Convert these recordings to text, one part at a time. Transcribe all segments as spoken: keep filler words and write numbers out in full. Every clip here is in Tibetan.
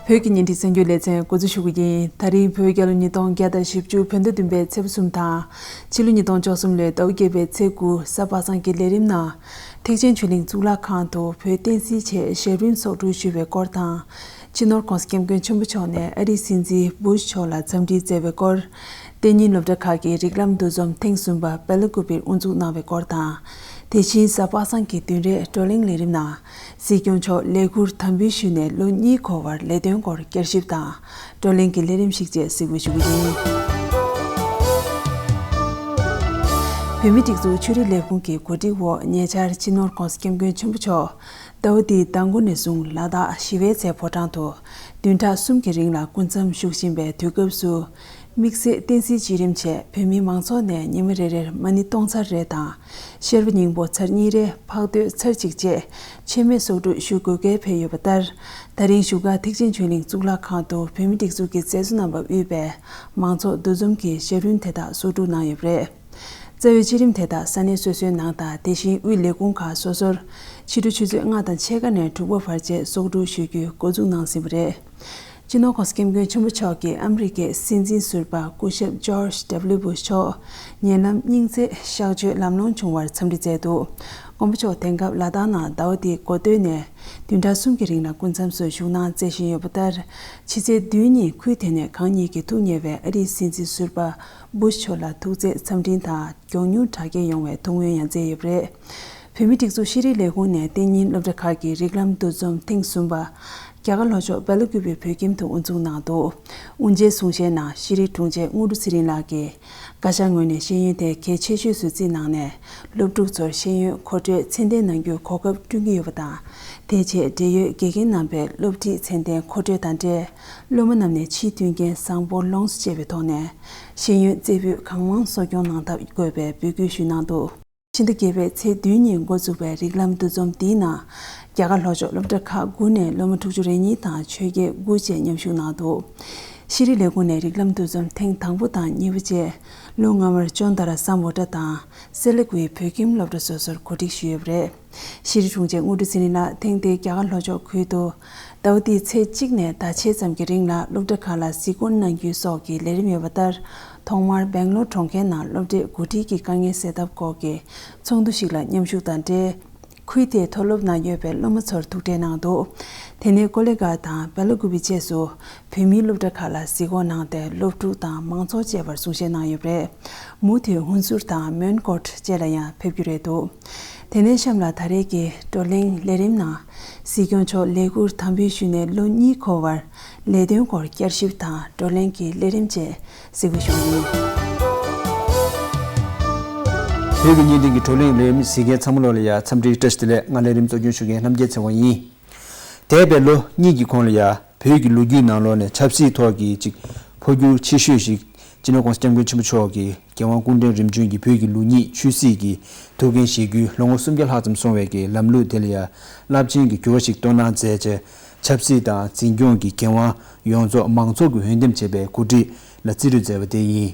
བོད་ཀྱི་བརྙན་འཕྲིན་གསར་འགྱུར་ལེ་ཚན་འགོ་འཛུགས་ཞུ་གི་ཡིན། ད་རིང་བོད་རྒྱལ་ལོ་ཉིས་སྟོང་བརྒྱ་དང་བཞི་བཅུ་བོད་ཟླ་བདུན་པའི་ཚེས་པ་གསུམ་དང་། ཕྱི་ལོ་ཉིས་སྟོང་བཅུ་གསུམ་ལོའི་ཟླ་བ་བརྒྱད་པའི་ཚེས་དགུ་གཟའ་པ་སངས་ཀྱི་ལས་རིམ་ནང་། ཐེག་ཆེན་ཆོས་གླིང་གཙུག་ལག་ཁང་དུ་བོད་བསྟན་སྲིད་ཆེད་ཞབས་རིམ་ཚོགས་སྒྲུབ་ཞུས་པའི་སྐོར་དང་། སྤྱི་ནོར་༸གོང་ས་༸སྐྱབས་མགོན་ཆེན་པོ་མཆོག་ནས་ཨ་རིའི་སྲིད་འཛིན་བུ་ཤ་མཆོག་ལ་འཚམས་འདྲི་བསྩལ་བའི་སྐོར། གཏན་ཉིན་སློབ་གྲྭ་ཁག་གི་རིགས་ལམ་འདུ་འཛོམས་ཐེངས་གསུམ་པ་སྦེལ་ཀོབ་པིར་དབུ་འཛུགས་གནང་བའི་སྐོར་དང་། དེ་བཞིན་གཟའ་པ་སངས་ཀྱི་བདུན་རེའི་བགྲོ་གླེང་ལས་རིམ་ནང་། སྲིད་སྐྱོང་མཆོག་ལས་ཁུར་དམ་འབུལ་ཞུས་ནས་ལོ་གཉིས་འཁོར་བར་ལས་དོན་སྐོར་བསྐྱར་ཞིབ་དང་། བགྲོ་གླེང་གི་ལས་རིམ་ཞིག་བཅས་གཟིགས་འབུལ་ཞུ་རྒྱུ་ཡིན། བོད་མིའི་སྒྲིག་འཛུགས་ཆོས་རིག་ལས་ཁུངས་ཀྱི་གོ་སྒྲིག་འོག་ཉེ་ཆར་སྤྱི་ནོར་༸གོང་ས་༸སྐྱབས་མགོན་ཆེན་པོ་མཆོག་ཟླ་བ་འདིའི་ཟླ་མགོ་ནས་བཟུང་ལ་དྭགས་ཞི་བའི་ཚལ་ཕོ་བྲང་དུ་བདུན་ཕྲག་གསུམ་གྱི་རིང་ལ་སྐུ་མཚམས་བཞུགས་བཞིན་པའི་དུས་སྐབས་སུ། དམིགས་བསལ་བསྟན་སྲིད་སྤྱི་རིམ་ཆེད་བོད་མིའི་མང་ཚོགས་ནས་ཉི་མ་རེ་རེར་མ་ཎི་སྟོང་ཚར་རེ་དང་། ཤེར་པ་སྙིང་པོ་ཚར་གཉིས་རེ་ཕག་ཐོད་ཚར་གཅིག་བཅས་མཆོད་མེ་གསོག་སྒྲུབ་ཞུ་དགོས་གལ་འཕེལ་ཡོད་པ་ལྟར། ད་རིང་བཞུགས་སྒར་ཐེག་ཆེན་ཆོས་གླིང་གཙུག་ལག་ཁང་དུ་བོད་མིའི་སྒྲིག་འཛུགས་ཀྱི་མཛད་གཙོ་རྣམ་པ་དབུས་པའི་མང་ཚོགས་འདུ་འཛོམས་ཀྱི་ཞབས་རིམ་དེ་དག་གསོག་སྒྲུབ་གནང་ཡོད་པ་རེད། རྩ་བའི་སྤྱི་རིམ་དེ་དག་ས་གནས་སོ་སོའི་ནང་དང་། དེ་བཞིན་དབུས་ལས་ཁུངས་ཁག་སོ་སོར་ཕྱི་དྲོ་ཆུ་ཚོད་ལྔ་དང་ཕྱེད་ཀ་ནས་དྲུག་པ་བར་བཅས་གསོག་སྒྲུབ་ཞུ་རྒྱུའི་འགོ་འཛུགས་གནང་ཟིན་པ་རེད། སྤྱི་ནོར་༸གོང་ས་༸སྐྱབས་མགོན་ཆེན་པོ་མཆོག་གིས་ཨ་མི་རི་ཀའི་སྲིད་འཛིན་ཟུར་པ་སྐུ་ཞབས་ཇོརྗ་ཌབ་ལིའུ་བྷུ་ཤ་མཆོག་ཉེ་ལམ་སྙིང་བརྩེ་གཤགས་བཅོས་ལམ་ལྷོང་བྱུང་བར་འཚམས་འདྲི་མཛད་འདུག། མགོན་པོ་མཆོག་དེང་སྐབས་ལ་དྭགས་ནང་ཟླ་བ་འདིའི་འགོ་སྟོད་ནས་བདུན་ཕྲག་གསུམ་གྱི་རིང་ལ་སྐུ་མཚམས་སུ་བཞུགས་གནང་མཛད་བཞིན་ཡོད་པ་ལྟར། ཕྱི་ཚེས་བདུན་ཉིན་ཁུལ་དེ་ནས་གང་ཉིད་ཀྱིས་ཐུགས་མཉེས་པའི་ཨ་རིའི་སྲིད་འཛིན་ཟུར་པ་བྷུ་ཤ་མཆོག་ལ་ཐུགས་བརྩེ་འཚམས་འཕྲིན་དང་། མགྱོགས་མྱུར་དྲག་སྐྱེད་ཡོང་བའི་ཐུགས་སྨོན་ཡང་མཛད་ཡོད་པ་རེད། བོད་མིའི་སྒྲིག་འཛུགས་ཤེས་རིག་ལས་ཁུངས་ནས་གཏན་ཉིན་སློབ་གྲྭ་ཁག་གི་རིགས་ལམ་འདུ་འཛོམས་ཐེངས་གསུམ་པ། རྒྱ་གར་ལྷོ་ཕྱོགས་སྦེལ་ཀུ་པེ་བོད་ཁྱིམ་དུ་དབུ་འཛུགས་གནང་འདུག། དབུ་འབྱེད་གསུང་བཤད་ནང་ཤེས་རིག་དྲུང་ཆེ་དངོས་གྲུབ་ཚེ་རིང་ལགས་ཀྱིས། བཀའ་ཤག་ངོས་ནས་ཤེས་ཡོན་དེ་གལ་ཆེ་ཤོས་སུ་བརྩིས་གནང་ནས། སློབ་ཕྲུག་ཚོར་ཤེས་ཡོན་མཁོ་སྤྲོད་ཚད་ལྡན་གནང་རྒྱུའི་གོ་སྐབས་བསྐྲུན་གྱི་ཡོད་པ་དང་། དེའི་ཆེད་འབྲེལ་ཡོད་དགེ་རྒན་རྣམ་པས་སློབ་ཁྲིད་ཚད་ལྡན་མཁོ་སྤྲོད་དང་འབྲེལ། སློབ་མ་རྣམས་ནས་ཕྱིའི་མཐུན་རྐྱེན་བཟང་པོ་ལོངས་སུ་སྤྱད་པའི་ཐོག་ནས། ཤེས་ཡོན་རྩེ་ཕུད་གང་མང་གསོ་སྐྱོང་གནང་ཐབས་དགོས་པའི་འབོད་སྐུལ་ཞུས་གནང་འདུག། ཕྱི་ཟླ་བརྒྱད་པའི་ཚེས་བདུན་ཉིན་འགོ་བཙུགས་པའི་རིགས་ལམ་འདུ་འཛོམས་འདིའི་ནང་། རྒྱ་གར་ལྷོ་ཕྱོགས་སློབ་གྲྭ་ཁག་དགུ་ནས་སློབ་མ་དྲུག་ཅུ་རེ་གཉིས་དང་ཆོས་དགེ་དགུ་བཅས་མཉམ་ཞུགས་གནང་འདུག། ཤེས་རིག་ལས་ཁུངས་ནས་རིགས་ལམ་འདུ་འཛོམས་ཐེངས་དང་པོ་དང་གཉིས་པ་བཅས་ལོ་སྔ་མར་ཅོན་དྷ་ར་ས་མོ་ཊ་དང་སེ་ལ་ཀུའི་བོད་ཁྱིམ་སློབ་གྲྭ་སོ་སོར་གོ་སྒྲིག་ཞུས་ཡོད་པ་རེད། ཤེས་རིག་དྲུང་ཆེ་དངོས་གྲུབ་ཚེ་རིང་ལགས་ཐེངས་འདིའི་རྒྱ་གར་ལྷོ་ཕྱོགས་ཁུལ་དུ། ཟླ་བ་འདིའི་ཚེས་གཅིག་ནས་ཟླ་ཕྱེད་ཙམ་གྱི་རིང་ལ་སློབ་གྲྭ་ཁག་ལ་གཟིགས་སྐོར་གནང་རྒྱུའི་སོགས་ཀྱི་ལས་རིམ་ཡོད་པ་ལྟར། ཐོག་མར་སྦེང་ལོར་གྲོང་ཁྱེར་ནང་སློབ་གྲྭའི་འགོ་ཁྲིད་ཀྱི་དཀའ་ངལ་སེལ་ཐབས་སྐོར་གྱི་ཚོགས་འདུ་ཞིག་ལ་མཉམ་ཞུགས་དང་འབྲེལ། ཁུལ་དེའི་མཐོ་སློབ་ནང་ཡོད་པའི་སློབ་མ་ཚོར་ཐུག་འཕྲད་གནང་འདུག། དེ་ནས་ཀོ་ལེ་གྷལ་དང་སྦེ་ལ་ཀུ་པི་བཅས་སུ་བོད་མིའི་སློབ་གྲྭ་ཁག་ལ་གཟིགས་སྐོར་གནང་སྟེ། སློབ་ཕྲུག་དང་མང་ཚོགས་བཅས་པར་གསུང་བཤད་གནང་ཡོད་པ་རེད། མུ་མཐུད་ཧུན་སུར་དང་མོན་གྷོ་བཅས་ལ་ཡང་ཕེབས་རྒྱུ་རེད་འདུག། དེ་ནས་གཤམ་ལ་ད་རེས་ཀྱི་བགྲོ་གླེང་ལས་རིམ་ནང་། སྲིད་སྐྱོང་མཆོག་ལས་ཁུར་དམ་འབུལ་ཞུས་ནས་ལོ་གཉིས་འཁོར་བར་ལས་དོན་སྐོར་བསྐྱར་ཞིབ་དང་བགྲོ་གླེང་གི་ལས་རིམ་བཅས་གཟིགས་འབུལ་ཞུ་གི་ཡིན། བོད་ཀྱི་བརྙན་འཕྲིན་གྱི་བགྲོ་གླེང་ལས་རིམ་གཟིགས་མཁན་ཚང་མ་ལོ་ལ་ཡ་འཚམས་འདྲི་བཀྲ་ཤིས་བདེ་ལེགས། ང་ལས་རིམ་གཙོ་སྐྱོང་ཞུ་མཁན་རྣམ་རྒྱལ་ཚེ་དབང་ཡིན། འདས་པའི་ལོ་གཉིས་ཀྱི་གོང་ལ་ཡ། བོད་ཀྱི་ལོ་རྒྱུས་ནང་ལོགས་ནས་ཆབ་སྲིད་ཐོག་གི་ཅིག་འཕོ་འགྱུར་ཆེ་ཤོས་ཤིག་སྤྱི་ནོར་༸གོང་ས་༸སྐྱབས་མགོན་ཆེན་པོ་མཆོག་གིས་རྒྱལ་དབང་སྐུ་ཕྲེང་རིམ་བྱོན་གྱི་བོད་ཀྱི་ལུགས་གཉིས་ཆོས་སྲིད་ཀྱི་ཐུགས་འགན་བཞེས་རྒྱུའི་ལོ་ངོ་སུམ་བརྒྱ་ལྷག་ཙམ་སོང་བའི་གི་ལམ་ལུགས་དེ་ལ་ཡང་རླབས་ཆེན་གྱི་འགྱུར་བ་ཞིག་གཏོང་གནང་མཛད་བྱས། ཆབ་སྲིད་དང་འཛིན་སྐྱོང་གི་འགན་དབང་ཡོངས་རྫོགས་མང་ཚོགས་ཀྱིས་འོས་འདེམས་བྱས་པའི་འགོ་ཁྲིད་ལ་རྩིས་སྤྲོད་མཛད་པ་དེ་ཡིན།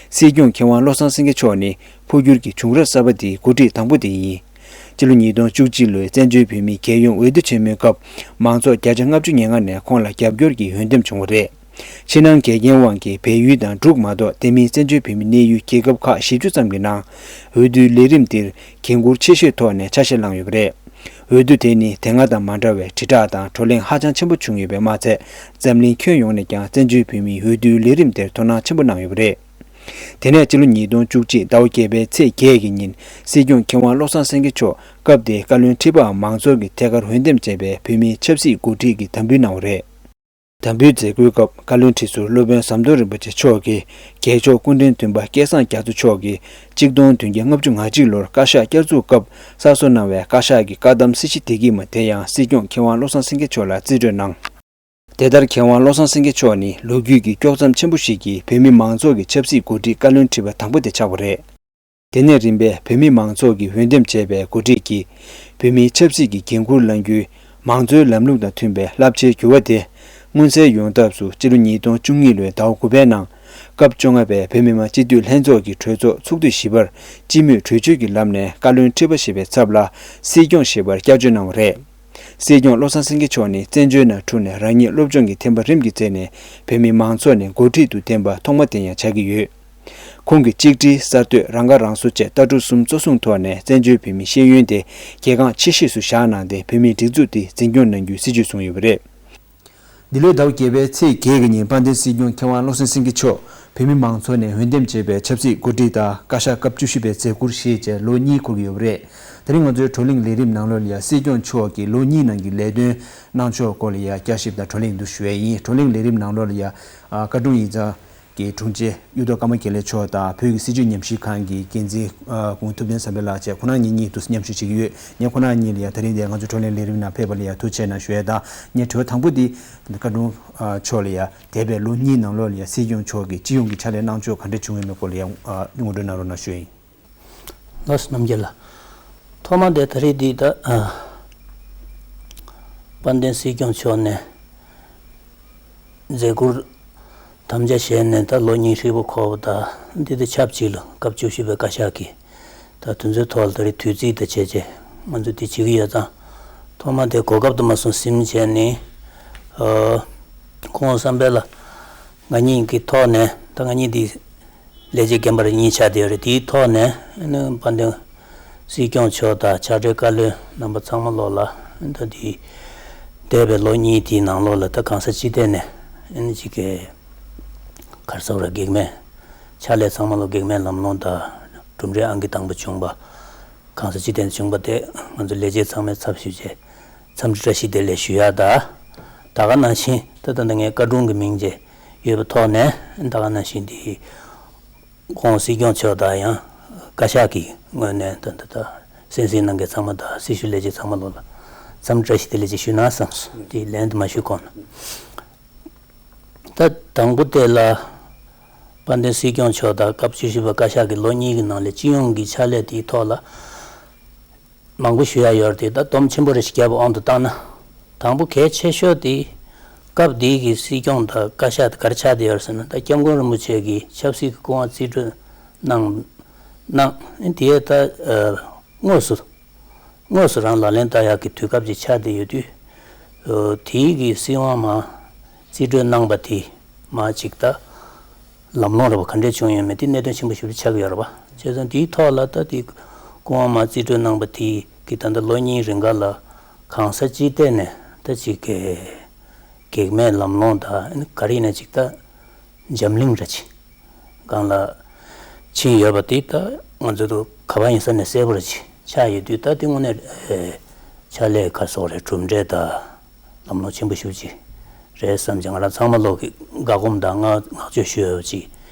སྲིད་སྐྱོང་མཁས་དབང་བློ་བཟང་སེང་གེ་མཆོག་ནི་འཕོ་འགྱུར་གྱི་བྱུང་རབས་གསར་པ་འདིའི་འགོ་ཁྲིད་དང་པོ་དེ་ཡིན། སྤྱི་ལོ་ཉིས་སྟོང་བཅུ་གཅིག་ལོའི་བཙན་བྱོལ་བོད་མིའི་རྒྱལ་ཡོངས་འོས་བསྡུ་ཆེན་མོའི་སྐབས། མང་ཚོགས་བརྒྱ་ཆ་ལྔ་བཅུ་ང་ལྔ་ནས་ཁོང་ལ་རྒྱབ་སྐྱོར་གྱིས་འོས་འདེམས་བྱུང་བ་རེད། ཕྱི་ནང་འགལ་རྐྱེན་དབང་གིས་བལ་ཡུལ་དང་འབྲུག་མ་གཏོགས་དེ་མིན་བཙན་བྱོལ་བོད་མིའི་གནས་ཡུལ་རྒྱལ་ཁབ་ཁག་བཞི་བཅུ་ཙམ་གྱི་ནང་། འོས་བསྡུའི་ལས་རིམ་འདིར་འགན་འཁུར་ཆེ་ཤོས་ཐོག་ནས་ཆ་ཤས་བླངས་ཡོད་པ་རེད། འོས་བསྡུ་དེ་ནི་དེ་སྔ་དང་མ་འདྲ་བའི་དྲིལ་བསྒྲགས་དང་བགྲོ་གླེང་ཧ་ཅང་ཆེན་པོ་བྱུང་ཡོད་པས་མ་ཚད། འཛམ་གླིང་ཁྱོན་ཡོངས་ནས་ཀྱང་བཙན་བྱོལ་བོད་མིའི་འོས་བསྡུའི་ལས་རིམ་དེར་དོ་སྣང་ཆེན་པོ་གནང་ཡོད་པ་རེད། དེ་ནས་སྤྱི་ལོ་ཉིས་སྟོང་བཅུ་གཅིག་ཟླ་བ་བརྒྱད་པའི་ཚེས་བརྒྱད་ཀྱི་ཉིན། སྲིད་སྐྱོང་མཁས་དབང་བློ་བཟང་སེང་གེ་མཆོག་སྐབས་དེའི་བཀའ་བློན་ཁྲི་པའམ་མང་ཚོགས་ཀྱིས་ཐད་ཀར་འོས་འདེམས་བྱས་པའི་བོད་མིའི་ཆབ་སྲིད་འགོ་ཁྲིད་ཀྱི་དམ་འབུལ་གནང་བ་རེད། དམ་འབུལ་མཛད་སྒོའི་སྐབས་བཀའ་བློན་ཁྲི་ཟུར་སློབ་དཔོན་ཟམ་གདོང་རིན་པོ་ཆེ་མཆོག་གིས་རྒྱལ་མཆོག་སྐུ་ཕྲེང་བདུན་པ་སྐལ་བཟང་རྒྱ་མཚོ་མཆོག་གིས་གཅིག་སྟོང་བདུན་བརྒྱ་ལྔ་བཅུ་ང་གཅིག་ལོར་བཀའ་ཤག་བསྐྱར་འཛུགས་སྐབས་གསར་བཟོ་གནང་བའི་བཀའ་ཤག་གི་བཀའ་གདམས་སྲིད་ཞི་བདེ་སྐྱིད་མ་དེ་ཡང་སྲིད་སྐྱོང་མཁས་དབང་བློ་བཟང་སེང་གེ་མཆོག་ལ་རྩིས་སྤྲོད་གནང་། དེ་ལྟར་མཁས་དབང་བློ་བཟང་སེང་གེ་མཆོག་ནི་ལོ་རྒྱུས་ཀྱི་དཀྱོག་མཚམས་ཆེན་པོ་ཞིག་གི་བོད་མི་མང་ཚོགས་ཀྱི་ཆབ་སྲིད་འགོ་ཁྲིད་བཀའ་བློན་ཁྲི་པ་དང་པོ་དེ་ཆགས་པ་རེད། དེ་ནས་རིམ་པས་བོད་མི་མང་ཚོགས་ཀྱིས་འོས་འདེམས་བྱས་པའི་འགོ་ཁྲིད་ཀྱིས་བོད་མིའི་ཆབ་སྲིད་ཀྱི་འགན་འཁུར་བླང་རྒྱུའི་མང་གཙོའི་ལམ་ལུགས་དང་མཐུན་པའི་རླབས་ཆེའི་འགྱུར་བ་དེ་མངོན་གསལ་ཡོང་ཐབས་སུ་སྤྱི་ལོ་ཉིས་སྟོང་བཅུ་གཉིས་ལོའི་ཟླ་བ་དགུ་པའི་ནང་སྐབས་བཅོ་ལྔ་པའི་བོད་མི་མང་སྤྱི་འཐུས་ལྷན་ཚོགས་ཀྱི་གྲོས་ཚོགས་ཚོགས་དུས་བཞི་པར་སྤྱི་མོས་གྲོས་ཆོད་ཀྱི་ལམ་ནས་བཀའ་བློན་ཁྲི་པ་ཞེས་པའི་ཚབ་ལ་སྲིད་སྐྱོང་ཞེས་པར་བསྐྱར་བཅོས་གནང་བ་རེད། སྲིད་སྐྱོང་བློ་བཟང་སེང་གེ་མཆོག་ནི་བཙན་བྱོལ་ནང་འཁྲུངས་ནས་རང་ཉིད་སློབ་སྦྱོང་གི་ཐེམ་པ་རིམ་གྱིས་བཙལ་ནས་བོད་མི་མང་ཚོགས་ནས་འགོ་ཁྲིད་དུ་འདེམས་པ་ཐོག་མ་དེ་ཡང་ཆགས་ཀྱི་ཡོད། ཁོང་གིས་གཅིག་སྒྲིལ་གསར་གཏོད་རང་ཁ་རང་གསོ་བཅས་ལྟ་གྲུབ་གསུམ་གཙོ་བཟུང་ཐོག་ནས་བཙན་བྱོལ་བོད་མིའི་ཤེས་ཡོན་དེ་གལ་འགངས་ཆེ་ཤོས་སུ་བཞག་གནང་སྟེ་བོད་མིའི་སྒྲིག་འཛུགས་དེ་འཛིན་སྐྱོང་གནང་རྒྱུའི་སྲིད་བྱུས་བཟུང་ཡོད་པ་རེད། འདི་ལོའི་ཟླ་བ་བརྒྱད་པའི་ཚེས་བརྒྱད་ཀྱི་ཉིན་དཔལ་ལྡན་སྲིད་སྐྱོང་མཁས་དབང་བློ་བཟང་སེང་གེ་མཆོག་བོད་མི་མང་ཚོགས་ནས་འོས་འདེམས་བྱས་པའི་ཆབ་སྲིད་འགོ་ཁྲིད་དང་བཀའ་ཤག་སྐབས་བཅུ་བཞི་པའི་མཛད་ཁུར་བཞེས་རྗེས་ལོ་གཉིས་འཁོར་གྱི་ཡོད་པ་རེད། དེ་རིང་ང་ཚོའི་བགྲོ་གླེང་ལས་རིམ་ནང་ལོགས་ལ་ཡང་སྲིད་སྐྱོང་མཆོག་གི་ལོ་གཉིས་ནང་གི་ལས་དོན་གནང་ཕྱོགས་སྐོར་ལ་ཡང་བསྐྱར་ཞིབ་དང་བགྲོ་གླེང་འདུ་ཞུ་ཡས་ཡིན། བགྲོ་གླེང་ལས་རིམ་ནང་ལོགས་ལ་ཡང་བཀའ་དྲུང་ཡིག་ཚང་གི་དྲུང་ཆེ་གཡུ་ཐོག་ཀརྨ་དགེ་ལེགས་མཆོག་དང་བོད་ཀྱི་སྲིད་བྱུས་ཉམས་ཞིབ་ཁང་གི་འགན་འཛིན་སྐུ་ངོ་ཐུབ་བསྟན་བསམ་འཕེལ་ལགས་བཅས་ཁོང་རྣམ་གཉིས་གཉིས་དུ་མཉམ་ཞུགས་བྱེད་ཀྱི་ཡོད། ངས་ཁོང་རྣམ་གཉིས་ལ་ཡང་དེ་རིང་འདིར་ང་ཚོའི་བགྲོ་གླེང་ལས་རིམ་ནང་ཕེབས་པ་ལ་ཡང་ཐུགས་རྗེ་ཆེ་གནང་ཞུ་ཡས་དང་། ངས་དྲི་བ་དང་པོ་འདི་བཀའ་དྲུང་མཆོག་ལ་ཡང་འདས་པའི་ལོ་གཉིས་ནང་ལོགས་ལ་ཡང་སྲིད་སྐྱོང་མཆོག་གིས་སྤྱི་ཡོངས་ཀྱི་ཕྱག་ལས་གནང་ཕྱོགས་ག་འདྲ་བྱུང་ཡོད་མེད་སྐོར་ལ་ཡང་ངོ་སྤྲོད་གནང་རོགས་གནང་ཞུ་ཡིན། ལགས་སོ་རྣམ་རྒྱལ་ལགས། ཐོག་མ་དེ་ད་རེས་འདི་ད་ཨ་དཔལ་ལྡན་སྲིད་སྐྱོང་མཆོག་ནས་མཛད་ཁུར་དམ་བཅའ་བཞེས་ནས་ད་ལོ་གཉིས་ཧྲིལ་པོ་འཁོར་བ་དང་འདི་དང་ཆབས་ཅིག་ལ་སྐབས་བཅུ་བཞི་པའི་བཀའ་ཤག་གིས་ད་དེ་ཚོའི་ཐོག་ལ་ད་རེས་དུས་ཚིགས་དང་བྱས་རྗེས་ང་ཚོས་དེ་བྱེད་ཀྱི་ཡོད་ཙང་། ཐོག་མ་དེ་གོ་སྐབས་དུ་མ་སོང་ཟིན་བྱས་ནས་ཨ་ཁོང་བསམ་འཕེལ་ལགས་ང་གཉིས་ཀྱི་ཐོག་ནས་ད་ང་གཉིས་འདི་ལས་བྱེད་རྒན་པ་རེ་གཉིས་ཆགས་བསྡད་ཡོད་རེད། དེའི་ཐོག་ནས་ཨ་ནི་དཔལ་ལྡན་སྲིད་སྐྱོང་མཆོག་དང་ཕྱག་སྦྲེལ་བཀའ་བློན་རྣམ་པ་ཚང་མ་ལོག་ལ་ད་དེ་འདས་པའི་ལོ་གཉིས་དེའི་ནང་ལོགས་ལ་ད་གང་ས་ཅི་ཐད་ནས་ཨ་ནི་ཅིག་གི་ག་རེ་ཟེར་དགོས་རེད། གེགས་མེད་ཕྱག་ལས་ཚང་མ་ལོག་གེགས་མེད་ལམ་ལྷོང་དང་གྲུབ་འབྲས་ཨང་ཀི་དང་པོ་བྱུང་བ། གང་ས་ཅི་ཐད་ནས་བྱུང་བ་དེ་ང་ཚོ་ལས་བྱེད་ཚང་མས་ཚབ་ཞུས་བྱས་འཚམས་འདྲི་བཀྲ་ཤིས་བདེ་ལེགས་ཞུ་ཡ་ད། ད་ག་ནང་བཞིན་ད་ད་ལྟ་ངའི་བཀའ་དྲུང་གི་མིང་བརྗེ་ཡོད་པའི་ཐོག་ནས་ད་ག་ནང་བཞིན་དེ་ཁོང་སྲིད་སྐྱོང་མཆོག་དང་ཡང་བཀའ་ཤག་གི་ངོས་ནས་ད་ད་ད་གསན་གཟིགས་གནང་མཁན་ཚང་མ་དང་སྲི་ཞུ་ལས་བྱེད་ཚང་མ་ལོག་ལ་འཚམས་འདྲི་བཀྲ་ཤིས་བདེ་ལེགས་ཅིག་ཞུས་ན་བསམས་སོང་། དེ་ལན་དུ་མ་ཞུ་གོང་ན། ད་དང་པོ་དེ་ལ་དཔལ་ལྡན་སྲིད་སྐྱོང་མཆོག་དང་སྐབས་བཅུ་བཞི་པ་བཀའ་ཤག་གི་ལོ་གཉིས་ཀྱི་ནང་ལ་སྤྱི་ཡོངས་ཀྱི་ཕྱག་ལས་དེའི་ཐོག་ལ་མང་པོ་ཞུ་ཡ་ཡོད་རེད་དེ། ད་སྡོམ་ཆེན་པོ་རེ་ཞིག་བརྒྱབ་པ་དབང་དུ་བཏང་ན། དང་པོ་གལ་ཆེ་ཤོས་དེ་སྐབས་དེའི་གི་སྲིད་སྐྱོང་དང་བཀའ་ཤག་དེ་ག་རེ་ཆགས་བསྡད་ཡོད་རེད་ཟེར་ན། ད་སྐྱབས་མགོན་རིན་པོ་ཆེ་གིས་ཆབ་སྲིད་ཀྱི་སྐུ་དབང་རྩིས་སྤྲོད་གནང་གནང་དེ་ད་དངོས་སུ་དངོས་སུ་རང་ལག་ལེན་བསྟར་ཡག་གི་དུས་སྐབས་ཅིག་ཆགས་བསྡད་ཡོད་དུས། དེའི་གི་སྲིད་དབང་མར་རྩིས་སྤྲོད་གནང་པ་དེ་མར་ཅིག་ད་ལམ་ལྷོང་རེ་བ་ག་འདྲས་བྱུང་ཡོད་མེད་དེ་གནད་དོན་ཆེན་པོ་ཞིག་ཏུ་ཆགས་ཀྱི་ཡོད་རེད་པ། བྱས་ཙང་དེའི་ཐོག་ལ་ད་དེ་སྐུ་དབང་མར་རྩིས་སྤྲོད་གནང་པ་དེ་གི་ད་ལྟ་ལོ་གཉིས་རིང་ག་ལ་གང་ས་ཅི་ཐད་ནས་ད་ཅིག་གི་གེགས་མེད་ལམ་ལྷོང་དང་ག་རེ་ཡིན་ན་ཅིག་ད་འཛམ་གླིང་རེ་ཅིག་སྒང་ལ་ཕྱིན་ཡོད་པ་དེ་ད་ང་ཚོ་ག་པར་ཡིན་ས་ནས་གསལ་པོ་རེ་ཅིག་ཆགས་ཡོད་དུས། ད་དེ་དངོས་གནས་ཨེ་ཕྱག་ལས་ག་སོགས་རེད་གྲུབ་འབྲས་དང་ལམ་ལྷོང་ཆེན་པོ་ཞེ་པོ་ཅིག་རེད་བསམ་ཅིག་ང་རང་ཚང་མ་ལོག་གི་དགའ་སྒོམ་དང་བསྔགས་བསྔགས་བརྗོད་ཞུ་འོས་པ་ཅིག་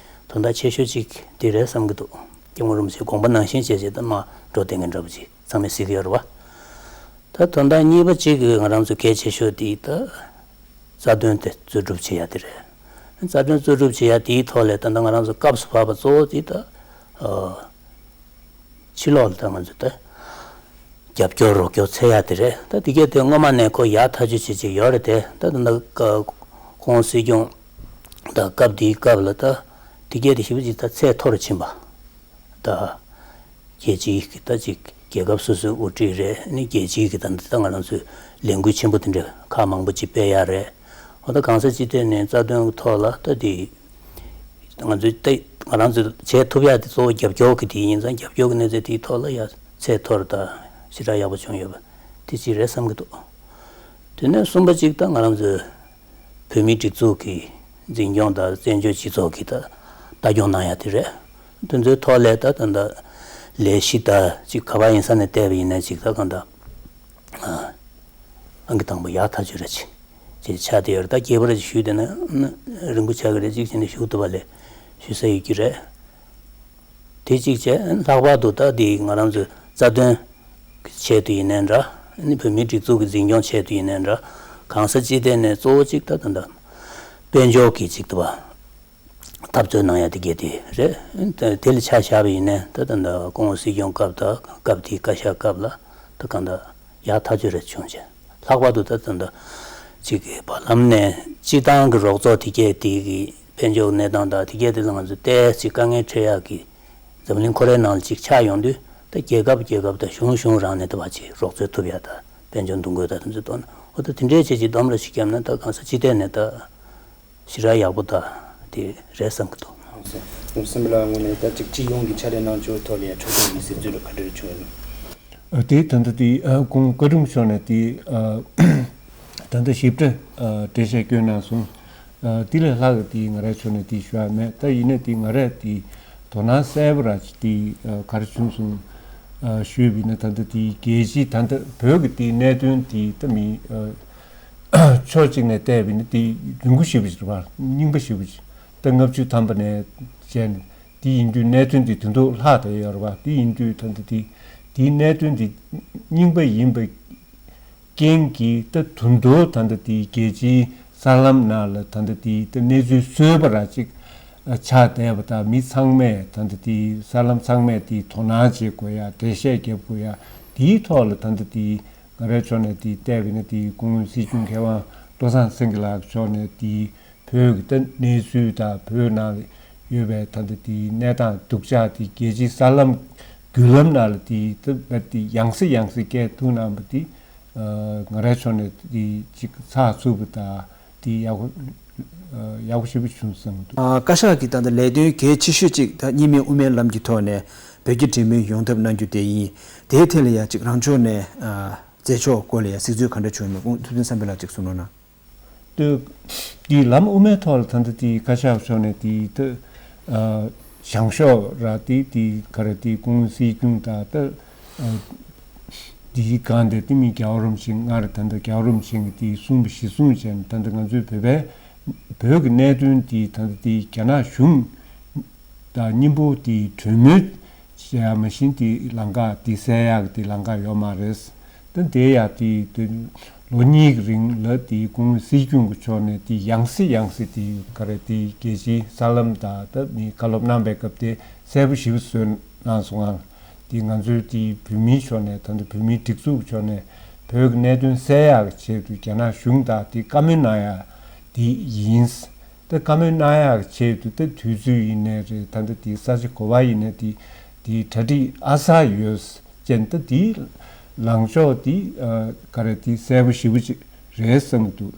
དོན་དག་ཆེ་ཤོས་ཅིག་དེ་རེད་བསམ་གྱི་འདུག་སྐྱབས་མགོན་རིན་པོ་ཆེའི་དགོངས་པ་ནང་བཞིན་བྱས་བྱས་ད་མར་འགྲོ་བསྡད་མཁན་འདྲ་པོ་ཅིག་ཚང་མས་གཟིགས་ཀྱི་ཡོད་རེད་པ། ད་དོན་དག་གཉིས་པ་གཅིག་གི་ང་རང་ཚོ་གལ་ཆེ་ཤོས་དེ་ད་རྩ་དོན་དེ་རྩོད་སྒྲུབ་བྱེད་ཡ་དེ་རེད། རྩ་དོན་རྩོད་སྒྲུབ་བྱེད་ཡ་དེའི་ཐོག་ལ་ད་ལྟ་ང་རང་ཚོ་སྐབས་སུ་བབས་པ་གཙོ་བོ་དེ་ད་ཨ་ཕྱི་ལོགས་ལ་ད་ང་ཚོ་ད་རྒྱབ་སྐྱོར་རོགས་སྐྱོར་འཚོལ་ཡ་དེ་རེད། ད་དེ་གས་དེ་སྔོན་མ་ནས་ཁོ་ཡག་ཐག་ཆོད་བྱེད་ཀྱི་ཡོད་རེད་དེ། ད་ད་ལྟ་ཁོང་སྲིད་སྐྱོང་ད་སྐབས་དེའི་སྐབས་ལ་ད་དེ་གས་དེ་ཞེ་པོ་ཅིག་ད་ཚད་མཐོ་རུ་ཕྱིན་པ། ད་རྒྱལ་སྤྱིའི་གི་ད་ཅིག་རྒྱལ་ཁབ་སོ་སོའི་དབུ་ཁྲིད་རེད། ཨ་ནི་རྒྱལ་སྤྱིའི་གི་ད་འདི་ད་ང་རང་ཚོའི་ལས་འགུལ་ཆེན་པོ་དེ་འདྲ་ཁག་མང་པོ་ཅིག་སྤེལ་ཡ་རེད། འོ་ད་གང་ས་ཅི་ཐད་ནས་རྩ་དོན་གི་ཐོག་ལ་ད་དེ་ང་ཚོའི་ད་ང་རང་ཚོས་བྱེད་ཐུབ་ཡ་དེ་གཙོ་བོ་རྒྱབ་སྐྱོར་གི་དེ་ཡིན་ཙང་། རྒྱབ་སྐྱོར་གི་གནས་ཚད་དེའི་ཐོག་ལ་ཡ་ཚད་མཐོ་རུ་ད་ཞེ་དྲག་ཡག་པོ་བྱུང་ཡོད་པ་དེ་གཅིག་རེད་བསམ་གི་འདུག་དེ་ནས་གསུམ་པ་གཅིག་ད་ང་རང་ཚོའི་བོད་མིའི་སྒྲིག་འཛུགས་ཀྱི་འཛིན་སྐྱོང་དང་བཙན་བྱོལ་སྤྱི་ཚོགས་ཀྱི་ད་ལྟ་སྐྱོང་གནང་ཡ་དེ་རེད། དེ་ཚོའི་ཐོག་ལ་ད་ད་ལྟ་ལས་གཞི་ད་ཅིག་ག་པར་ཡིན་ས་ནས་བལྟས་པ་ཡིན་ན་ཅིག་ད་གང་ལྟར་ཨང་ཀི་དང་པོ་ཡག་ཐག་ཆོད་རེད་ཅིག་ཅེས་ཆགས་བསྡད་ཡོད་རེད། ད་རྒྱས་པ་རེ་ཞུས་བསྡད་ན་རིང་པོ་ཆགས་ཀྱི་རེད། ཅིག་བྱས་ནས་ཞུ་ཐུབ་པ་ལས་ཞུ་ས་ཡོད་ཀྱི་རེད། དེ་གཅིག་བྱས། ལྷག་པར་དུ་ད་འདི་ང་རང་ཚོའི་རྩ་དོན་གྱི་ཆེད་དུ་ཡིན་ནའི་འདྲ། ཨ་ནི་བོད་མིའི་སྒྲིག་འཛུགས་ཀྱི་འཛིན་སྐྱོང་ཆེད་དུ་ཡིན་ནའི་འདྲ། གང་ས་ཅི་ཐད་ནས་གཙོ་བོ་གཅིག་ད་ད་ད་དཔལ་འབྱོར་གྱི་གཅིག་ད་བ་འཐབ་རྩོད་གནང་ཡ་དེ་གས་དེ་རེད། དེ་ལ་ཆ་བཞག་པ་ཡིན་ནའི་ད་ད་ད་སྐུ་ངོ་སྲིད་སྐྱོང་སྐབས་དང་སྐབས་དེའི་བཀའ་ཤག་སྐབས་ལ་ད་གང་ལྟར་ཡག་ཐག་ཆོད་རེ་བྱུང་བྱས། ལྷག་པར་དུ་ད་ད་ད་གཅིག་གི་བར་ལམ་ནས་སྤྱི་བཏང་གི་རོགས་ཚོགས་དེ་གས་དེ་གི་དཔལ་འབྱོར་གནས་སྟངས་དང་དེ་གས་དེ་ལ་ང་ཚོ་ཏོག་ཙམ་དཀའ་ངལ་འཕྲད་ཡག་གི་འཛམ་གླིང་ཁོ་རའི་ནང་ལ་ཅིག་ཆགས་ཡོང་དུས། ད་རྒྱལ་ཁབ་རྒྱལ་ཁབ་དང་གཞུང་གཞུང་རང་ནས་ད་བ་ཅིག་རོགས་རྩོད་ཐུབ་ཡ་ད་ དཔལ་འབྱོར་འདུ་འགོད་དང་དེ་ཚོ་གཏོང་ན། འོ་ད་དེ་འདྲའི་བྱས་ཀྱི་སྡོམ་ར་ཞིག་བརྒྱབ་ན་ད་གང་ས་སྤྱི་བལྟས་ནས་ད་ཞེ་དྲག་ཡག་པོ་ད་དེ་རེད་བསམ་གྱི་འདུག་ལགས་སོ། ལགས་སོ། སེམས་པ་ལ་ངོས་ནས་ད་ཅིག་སྤྱི་ཡོངས་ཀྱི་ཕྱག་ལས་གནང་ཕྱོགས་ཐོག་ལ་ཡང་འཕྲོད་བསྟེན་གྱི་སྲིད་ཇུས་ལ་ག་འདྲ་བྱུང་ཡོད་ན། ཨ་དེ་ད་ལྟ་དེ་ཨ་སྐུ་ངོ་བཀའ་དྲུང་མཆོག་ནས་དེ་ཨ་ད་ལྟ་ཞིབ་ཕྲ་ཨ་འགྲེལ་བཤད་བསྐྱོན་གནང་སོང་། ཨ་དེ་ལས་ལྷག་གི་དེ་ང་རའི་ཕྱོགས་ནས་དེ་ཞུ་ཡ་མེད། ད་ཡིན་ནའི་དེ་ང་རས་དེ་དོ་སྣང་གསལ་པོ་ར་ཅིག་དེ་ཨ་ག་རེ་བྱུང་སོང་། ཨ་ཞུས་པ་ཡིན་ན་ད་ལྟ་དེ་རྒྱལ་སྤྱི་ད་ལྟ་བོད་ཀྱི་དེ་གནད་དོན་དེ་ད་མི་ཨ་ཕྱོགས་གཅིག་ནས་བལྟས་པ་ཡིན་ན་དེ་རིང་པོ་ཞེ་པོ་ཅིག་རེད་པ། རྙིང་པ་ཞེ་པོ་ཅིག་ད་ལྔ་བཅུ་ཐམ་པ་ནས་བྱས་ནས་དེ་ཡིན་དུས་གནད་དོན་དེ་དུས་ཐོག་ལྷག་བསྡད་ཡོད་རེད་པ། དེ་ཡིན་དུས་ད་ལྟ་དེ་དེའི་གནད་དོན་དེ་རྙིང་པ་ཡིན་པ་རྐྱེན་གྱིས་ད་དུས་ཐོག་ད་ལྟ་དེ་རྒྱལ་སྤྱིའི་གསར་ལམ་ནང་ལ་ད་ལྟ་དེ་ད་གནས་ཚུལ་བཟོས་པ་ར་ཅིག་ཆགས་བསྡད་པ་དང་། མི་ཚང་མས་ད་ལྟ་དེ་གསར་ལམ་ཚང་མས་དེ་དོ་སྣང་བྱེད་དགོས་ཡ། འགྲེལ་བཤད་རྒྱབ་དགོས་ཡ། དེའི་ཐོག་ལ་ད་ལྟ་དེ་ང་རའི་ཕྱོགས་ནས་དེ་བལྟས་པ་ཡིན་ན་དེ་སྐུ་ངོ་སྲིད་སྐྱོང་མཁས་དབང་བློ་བཟང་སེང་གེ་ལགས་ཕྱོགས་ནས་དེ་བོད་ཀྱི་ད་གནས་ཚུལ་དང་བོད་ནང་ལ་ཡོད་པའི་ད་ལྟ་དེ་གནས་སྟངས་སྡུག་ཅག་དེ་རྒྱལ་སྤྱིའི་གསར་ལམ་བརྒྱུད་ལམ་ནང་ལ་དེ་ད་བར་དེ་ཡང་སེ་ཡང་སེ་སྐད་ཐུག་གནང་པ་དེ་ཨ་ང་རའི་ཕྱོགས་ནས་དེ་ཅིག་ཚགས་ཚུད་པ་དང་དེ་ཡག་པོ་ཨ་ཡག་པོ་ཞེ་པོ་བྱུང་བསམ་གྱི་འདུག་ཨ་བཀའ་ཤག་གི་ད་ལྟ་ལས་དོན་གལ་ཆེ་ཤོས་གཅིག་ད་གཉིས་སྨན་དབུ་མའི་ལམ་གྱི་ཐོག་ནས་བོད་རྒྱ་འབྲེལ་མོལ་ཡོང་ཐབས་གནང་རྒྱུ་དེ་ཡིན། དེའི་ཐད་ལ་ཡང་གཅིག་རང་ཕྱོགས་ནས་ཨ་མཛད་ཕྱོགས་སྐོར་ལ་ཡང་གཟིགས་ཚུལ་ག་འདྲ་བྱུང་ཡོད་མེད་ཁོང་ཐུབ་བསྟན་བསམ་འཕེལ་ལགས་གཅིག་གསུང་རོགས་གནང་། ལྟོས། དེའི་ལམ་དབུ་མའི་ཐོག་ལ་ད་ལྟ་དེའི་བཀའ་ཤག་ཕྱོགས་ནས་དེའི་ལྟོས། ཨ་བྱང་ཤོག་ར་དེའི་དེའི་ག་རེ་དེའི་སྐུ་ངོ་སྲིད་སྐྱོང་དང་ད་ཨ་དེའི་སྒང་དེ་དེ་མི་རྒྱལ་བ་རིན་པོ་ཆེ་སྔར་ད་ལྟ་རྒྱལ་བ་རིན་པོ་ཆེ་གི་དེའི་གསུངས་པ་གཞི་བཟུང་བྱས་ནས་ད་ལྟ་ང་ཚོའི་བོད་པའི་བོད་ཀྱི་གནད་དོན་དེའི་ད་ལྟ་དེའི་རྒྱ་ནག་གཞུང་དང་མཉམ་པོ་དེའི་གྲོས་མོལ་བྱས་ཡ་མ་གཞི་དེའི་ལམ་ཁ་དེ་སེལ་ཡག་གི་དེའི་ལམ་ཁ་ཡོད་མ་རེད། ད་དེ་ཡ་དེ་དེ་ལོ་གཉིས་ཀྱི་རིང་ལ་དེ་སྐུ་ངོ་སྲིད་སྐྱོང་གི་ཕྱོགས་ནས་དེ་ཡང་སེ་ཡང་སེ་དེ་ག་རེ་དེ་རྒྱལ་སྤྱིའི་གསར་ལམ་དང་ད་མི་བཀའ་སློབ་གནང་པའི་སྐབས་དེ་གསལ་པོ་ཞེ་པོ་བཟོས་གནང་སོང་ང་། དེ་ང་ཚོའི་དེ་བོད་མིའི་ཕྱོགས་ནས་ད་ལྟ་བོད་མིའི་སྒྲིག་འཛུགས་ཀྱི་ཕྱོགས་ནས་བོད་ཀྱི་གནད་དོན་སེལ་ཡག་གི་ཆེད་དུ་རྒྱ་ནག་གཞུང་དང་དེ་བཀའ་མོལ་གནང་ཡ་དེ་ཡིན། ད་བཀའ་མོལ་གནང་ཡག་ཆེད་དུ་ད་དུས་ཚོད་ཡིན་ནའི་རེད། ད་ལྟ་དེའི་ས་ཆ་ག་པར་ཡིན་ནའི་དེ་དེའི་གྲ་སྒྲིག་ཨ་གསར་ཡོད་ཅན། ད་དེའི་ལངས་ཕྱོགས་དེ་ཨ་ག་རེ་དེ་གསལ་པོ་ཞེ་པོ་ཅིག་རེད་བསམ་གྱི་འདུག་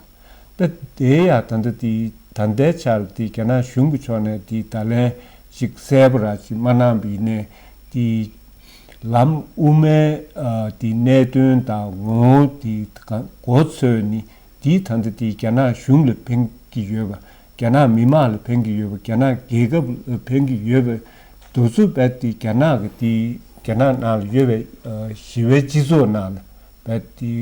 ད་དེ་ཡང་ད་ལྟ་དེ་ད་ལྟའི་ཆར་དེ་རྒྱ་ནག་གཞུང་གི་ཕྱོགས་ནས་དེ་བརྡ་ལན་ཅིག་གསལ་པོ་ར་ཅིག་མ་གནང་པ་ཡིན་ནའི་དེ་ལམ་དབུ་མའི་ཨ་དེ་གནད་དོན་དང་ངོ་བོ་དེ་ག་མགོ་ཚོས་ནི། དེའི་ད་ལྟ་དེ་རྒྱ་ནག་གཞུང་ལ་ཕན་གྱི་ཡོད་པ། རྒྱ་ནག་མི་མང་ལ་ཕན་གྱི་ཡོད་པ། རྒྱ་ནག་རྒྱལ་ཁབ་ལ་ཕན་གྱི་ཡོད་པ་དེ་ཚོ་རྦད་དེ་རྒྱ་ནག་གི་དེ་རྒྱ་ནག་ནང་ལ་ཡོད་པའི་ཨ་ཞི་བའི་སྤྱི་ཚོགས་ནང་ལ་རྦད་དེ་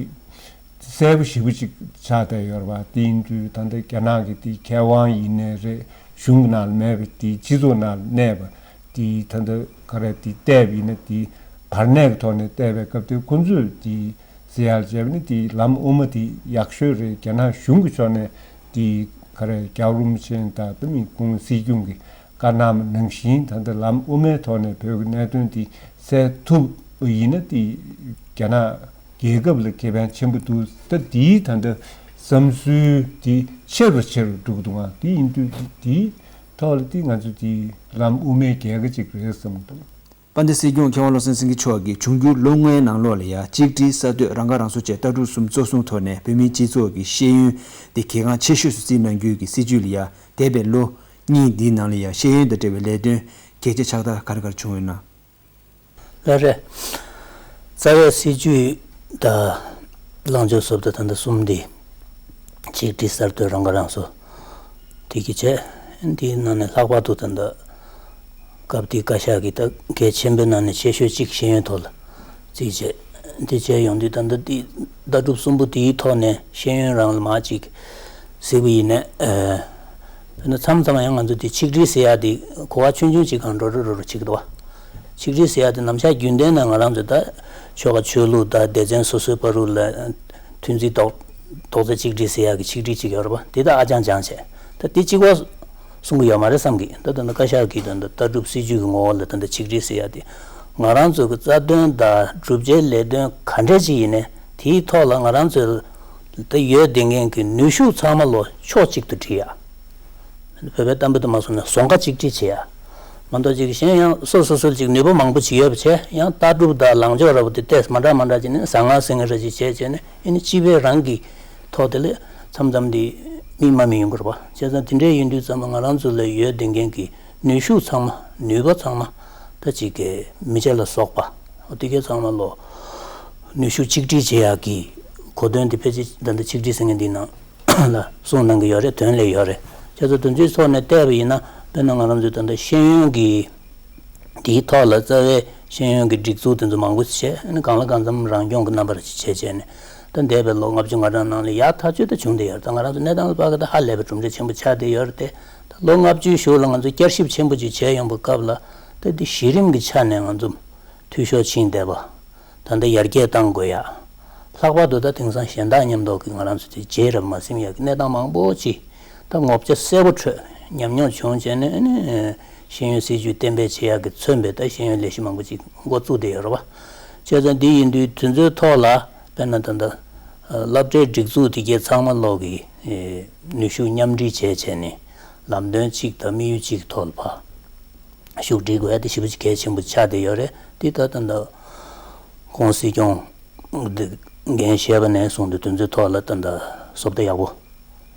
གསལ་པོ་ཞེ་པོ་ཅིག་ཆགས་བསྡད་ཡོད་རེད་པ། དེ་ཡིན་དུས་ད་ལྟ་རྒྱ་ནག་གི་དེ་མཁས་དབང་ཡིན་ནའི་རེད། གཞུང་གི་ནང་ལ་མེད་པའི་དེ་སྤྱི་ཚོགས་ནང་ལ་གནས་པ་དེ་ད་ལྟ་ག་རེ་དེ་བལྟས་པ་ཡིན་ན་དེ་བར་གནས་ཀྱི་ཐོག་ནས་བལྟས་པའི་སྐབས་དེ་ཁོ་ཚོས་དེ། ཟེར་ཡག་བྱས་པ་ནི་དེའི་ལམ་དབུ་མ་དེ་ཡག་ཤོས་རེད། རྒྱ་ནག་གཞུང་གི་ཕྱོགས་ནས་དེ་ག་རེ་རྒྱལ་བ་རིན་པོ་ཆེ་དང་དེ་མིན་སྐུ་ངོ་སྲིད་སྐྱོང་གིས་བཀའ་གནང་བ་ནང་བཞིན་ད་ལྟ་ལམ་དབུ་མའི་ཐོག་ནས་བོད་ཀྱི་གནད་དོན་དེ་སེལ་ཐུབ་པ་ཡིན་ན་དེ་རྒྱ་ནག་རྒྱལ་ཁབ་ལ་ཁེ་ཕན་ཆེན་པོ་འདུག་ད་དེའི་ད་ལྟ་བསམ་ཚུལ་དེ་ཆེ་རུ་ཆེ་རུ་འགྲོ་གི་འདུག་ཨང་། དེ་ཡིན་དུས་དེའི་ཐོག་ལ་དེ་ང་ཚོ་དེ་ལམ་དབུ་མའི་རྒྱལ་ཁ་ཅིག་རེད་བསམ་གི་འདུག་དཔལ་ལྡན་སྲིད་སྐྱོང་མཁས་དབང་བློ་བཟང་སེང་གེ་མཆོག་གིས་འབྱུང་འགྱུར་ལོ་ལྔའི་ནང་ལོགས་ལ་ཡང་གཅིག་སྒྲིལ་གསར་གཏོད་རང་ཁ་རང་གསོ་བཅས་ལྟ་གྲུབ་གསུམ་གཙོ་བཟུང་ཐོག་ནས་བོད་མིའི་སྤྱི་ཚོགས་ཀྱི་ཤེས་ཡོན་དེ་གལ་འགངས་ཆེ་ཤོས་སུ་བརྩིས་གནང་རྒྱུའི་གི་སྲིད་ཇུས་ལ་ཡང་འདས་པའི་ལོ་གཉིས་འདིའི་ནང་ལ་ཡང་ཤེས་ཡོན་དང་འབྲེལ་བའི་ལས་དོན་གལ་ཆེ་ཕྱག་བསྟར་ག་རེ་ག་རེ་བྱུང་ཡོད་ན། ལགས་རེད། རྩ་བའི་སྲིད་ཇུས་དང་ལངས་ཕྱོགས་བཟོ་ལྟ་ད་ལྟ་གསུམ་འདི་གཅིག་སྒྲིལ་གསར་གཏོད་རང་ཁ་རང་གསོ་དེ་གི་བྱས། འདིའི་ནང་ནས་ལྷག་པར་དུ་ད་ལྟ་སྐབས་དེའི་བཀའ་ཤག་གིས་ད་གལ་ཆེན་པོའི་ནང་ནས་ཆེ་ཤོས་གཅིག་ཤེས་ཡོན་ཐོག་ལ་བརྩིས་བྱས། འདི་བྱས་ཡོང་དུས་ད་ལྟ་འདི་ལྟ་གྲུབ་གསུམ་པོ་དེའི་ཐོག་ནས་ཤེས་ཡོན་རང་ལ་མར་གཅིག་གཟིགས་པ་ཡིན་ནའི། ཨ། དཔེར་ན་མཚམས་མཚམས་ཡང་ང་ཚོ་དེ་ཆིག་སྒྲིལ་ཟེར་ཡ་དེ་གོ་བ་ཆུང་ཆུང་ཅིག་གང་འགྲོ་འགྲོ་འགྲོ་འགྲོ་བྱེད་ཀྱི་འདུག་བ། ཆིག་སྒྲིལ་ཟེར་ཡ་དེ་ནམ་ཞག་རྒྱུན་ལྡན་ནང་ང་རང་ཚོ་ད་ཆོལ་ཁ་ཆོས་ལུགས་ད་སྡེ་ཚན་སོ་སོའི་བར་དུ་ལ་མཐུན་རྩིས་རྡོག་རྡོག་རྩ་གཅིག་སྒྲིལ་ཟེར་ཡ་གི་ཆིག་སྒྲིལ་ཅིག་ཡོད་རེད་བ། དེ་ད་ཨ་ཅང་ཅང་བྱས། ད་དེ་གཅིག་པ་གསུང་གི་ཡོད་མ་རེད་བསམ་གི། ད་ད་ནི་བཀའ་ཤག་གིས་ད་ད་ལྟ་གྲུབ་སྲིད་ཇུས་ཀྱི་ངོ་བོ་ལ་ད་ད་ཆིག་སྒྲིལ་ཟེར་ཡ་དེ་ང་རང་ཚོ་གི་རྩ་དོན་དང་བསྒྲུབ་བྱའི་ལས་དོན་ག་འདྲས་ཅིག་ཡིན་ནའི་དེའི་ཐོག་ལ་ང་རང་ཚོའི་ད་ཡོད་བསྡད་མཁན་གྱི་ནུས་ཤུགས་ཚང་མ་ལོ་ཕྱོགས་གཅིག་ཏུ་སྒྲིལ་ཡ། བོད་པའི་གཏམ་དཔེ་དུ་མ་སོང་ན་ཟོང་ཁ་གཅིག་སྒྲིལ་བྱེད་ཡ། མ་གཏོགས་ཅིག་གཞན་ཡང་སོ་སོ་སོ་ཅིག་ནུས་པ་མང་པོ་ཅིག་ཡོད་པ་བྱས་ཡང་ལྟ་གྲུབ་དང་ལངས་ཕྱོགས་འདྲ་པོ་དེ་ཏོག་ཙམ་མ་འདྲ་མ་འདྲ་ཅིག་ནས་ཟང་ངེ་ཟིང་ངེ་འདྲ་ཅིག་བྱས་བྱས་ནས་ཨ་ནི་སྤྱི་པའི་རང་གི་ཐོག་དེ་ལས་མཚམས་མཚམས་དེ་མི་མ་མི་ཡོང་གི་རེད་པ། བྱས་ཙང་དེ་འདྲའི་ཡིན་དུས་ཙམ་པ་ང་རང་ཚོ་ལ་ཡོད་བསྡད་མཁན་གྱི་ནུས་ཤུགས་ཚང་མ་ནུས་པ་ཚང་མ་ད་ཅིག་གི་མི་ཚེ་ལ་སོགས་པ་འོ་དེ་གའི་ཚང་མ་ལོ་ནུས་ཤུགས་གཅིག་སྒྲིལ་བྱེད་ཡག་གི་གོ་དོན་དེ་ཕལ་ཆེར་ད་ལྟ་ཆིག་སྒྲིལ་ཟེར་མཁན་འདི་ནང་ལ་གསུངས་གནང་གི་ཡོད་རེད། དོན་ལས་ཡོད་རེད། བྱས་ཙང་དོན་ཚན་ཐོག་ནས་བལྟས་པ་ཡིན་ན་དཔེར་ན་ང་རང་ཚོའི་ད་ལྟ་ཤེས་ཡོན་གྱི་དེའི་ཐོག་ལ་རྩ་བའི་ཤེས་ཡོན་གྱི་སྒྲིག་འཛུགས་དེ་ཚོ་མང་པོ་བྱས་ཨ་ནི་གང་ལ་གང་འཚམ་རང་སྐྱོང་གི་རྣམ་པར་བྱས་བྱས་ནས་ད་འདས་པའི་ལོ་ལྔ་བཅུ་ང་གྲངས་ནང་ལ་ཡག་ཐག་ཆོད་ད་བྱུང་བསྡད་ཡོད་རེད། ད་ང་རང་ཚོ་གནས་སྟངས་ལ་དཔག་གི་ད་ཧ་ལས་པའི་གྲུབ་འབྲས་ཆེན་པོ་ཆགས་བསྡད་ཡོད་རེད་དེ། ད་ལོ་ལྔ་བཅུའི་གཞུག་ལ་ང་ཚོ་བསྐྱར་ཞིབ་ཆེན་པོ་ཅིག་བྱས་ཡོང་པའི་སྐབས་ལ་ད་འདི་གཞི་རིམ་གྱི་ཆ་ནས་ང་ཚོ་འཐུས་ཤོར་ཕྱིན་བསྡད་པ། ད་ལྟ་ཡར་རྒྱས་གཏང་དགོས་ཡ། ལྷག་པར་དུ་ད་དེང་སང་གཞན་དག་མཉམ་དུ་གི་ང་རང་ཚོ་དེ་རྗེས་རབས་མ་ཟིན་ཡ་གི་གནས་སྟངས་མང་པོ་ཅིག་ད་ངོ་བཅར་གསལ་པོ་འཕྲོད་ཉམས་མྱོང་བྱུང་བྱས་ནས་ཨ་ནི་ཤེས་ཡོན་སྲིད་ཇུས་གཏན་འབེབས་བྱེད་ཡ་གི་མཚོན་པའི་ད་ཤེས་ཡོན་ལས་གཞི་མང་པོ་ཅིག་འགོ་བཙུགས་བསྡད་ཡོད་རེད་བ། བྱས་ཙང་འདི་ཡིན་དུས་དུས་ཚོད་ཐོག་ལ་དཔེར་ན་ད་ལྟ་སློབ་གྲྭའི་སྒྲིག་འཛུགས་དེ་གའི་ཚང་མ་ལོག་གི་ནུས་ཤུགས་མཉམ་འབྲེལ་བྱས་བྱས་ནས་ལམ་སྟོན་གཅིག་དང་དམིགས་ཡུལ་གཅིག་གི་ཐོག་ལ་ཕར། ཤུགས་སྒྲིལ་དགོས་ཡ་དེ་ཞེ་པོ་ཅིག་གལ་ཆེན་པོ་ཆགས་བསྡད་ཡོད་རེད། དེ་ད་ད་ད་ཁོང་སྲིད་སྐྱོང་འདི་འགན་བཞེས་པ་ནས་བཟུང་སྟེ་དོན་ཚན་ཐོག་ལ་ད་ད་བཟོ་ལྟ་ཡག་པོ་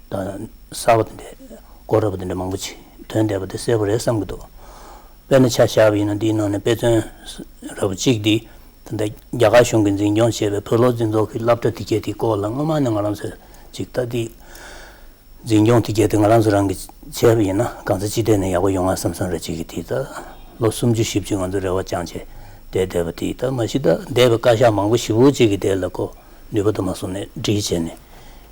ད་གསར་པ་དེ་འདྲ་སྐོར་ར་པ་དེ་འདྲ་མང་པོ་ཅིག་ཐོན་བསྡད་པ་དེ་གསལ་པོ་རེད་བསམ་གྱི་འདུག་དཔེར་ན་ཆ་བཞག་པ་ཡིན་ན་འདིའི་ནང་ནས་དཔེ་མཚོན་ར་པ་གཅིག་འདི་ད་ད་རྒྱ་གར་གཞུང་གིས་འཛིན་སྐྱོང་བྱས་པའི་བོད་སློབ་འཛིན་ཚོགས་ཀྱི་སློབ་གྲྭ་དེ་གས་དེ་སྐོར་ལ་སྔོན་མ་ནས་ང་རང་ཚོས་ཅིག་ད་དེ། འཛིན་སྐྱོང་དེ་གས་དེ་ང་རང་ཚོ་རང་གིས་བྱས་པ་ཡིན་ན་གང་ཚ་ཅི་ཐད་ནས་ཡག་པོ་ཡོང་ང་བསམ་བསམ་རེ་བྱེད་ཀྱི་དེ་ད་ལོ་སུམ་ཅུ་བཞི་བཅུ་ང་ཚོ་རེ་བ་བཅངས་བྱས་བསྡད་བསྡད་པ་དེ་ད་མ་གཞི་ད་འདས་པའི་བཀའ་ཤག་མང་པོ་ཞེ་པོ་ཅིག་གི་དེ་ལ་ཁོ་ནུས་པ་དུ་མ་སོང་ནས་སྒྲིལ་བྱས་ནས་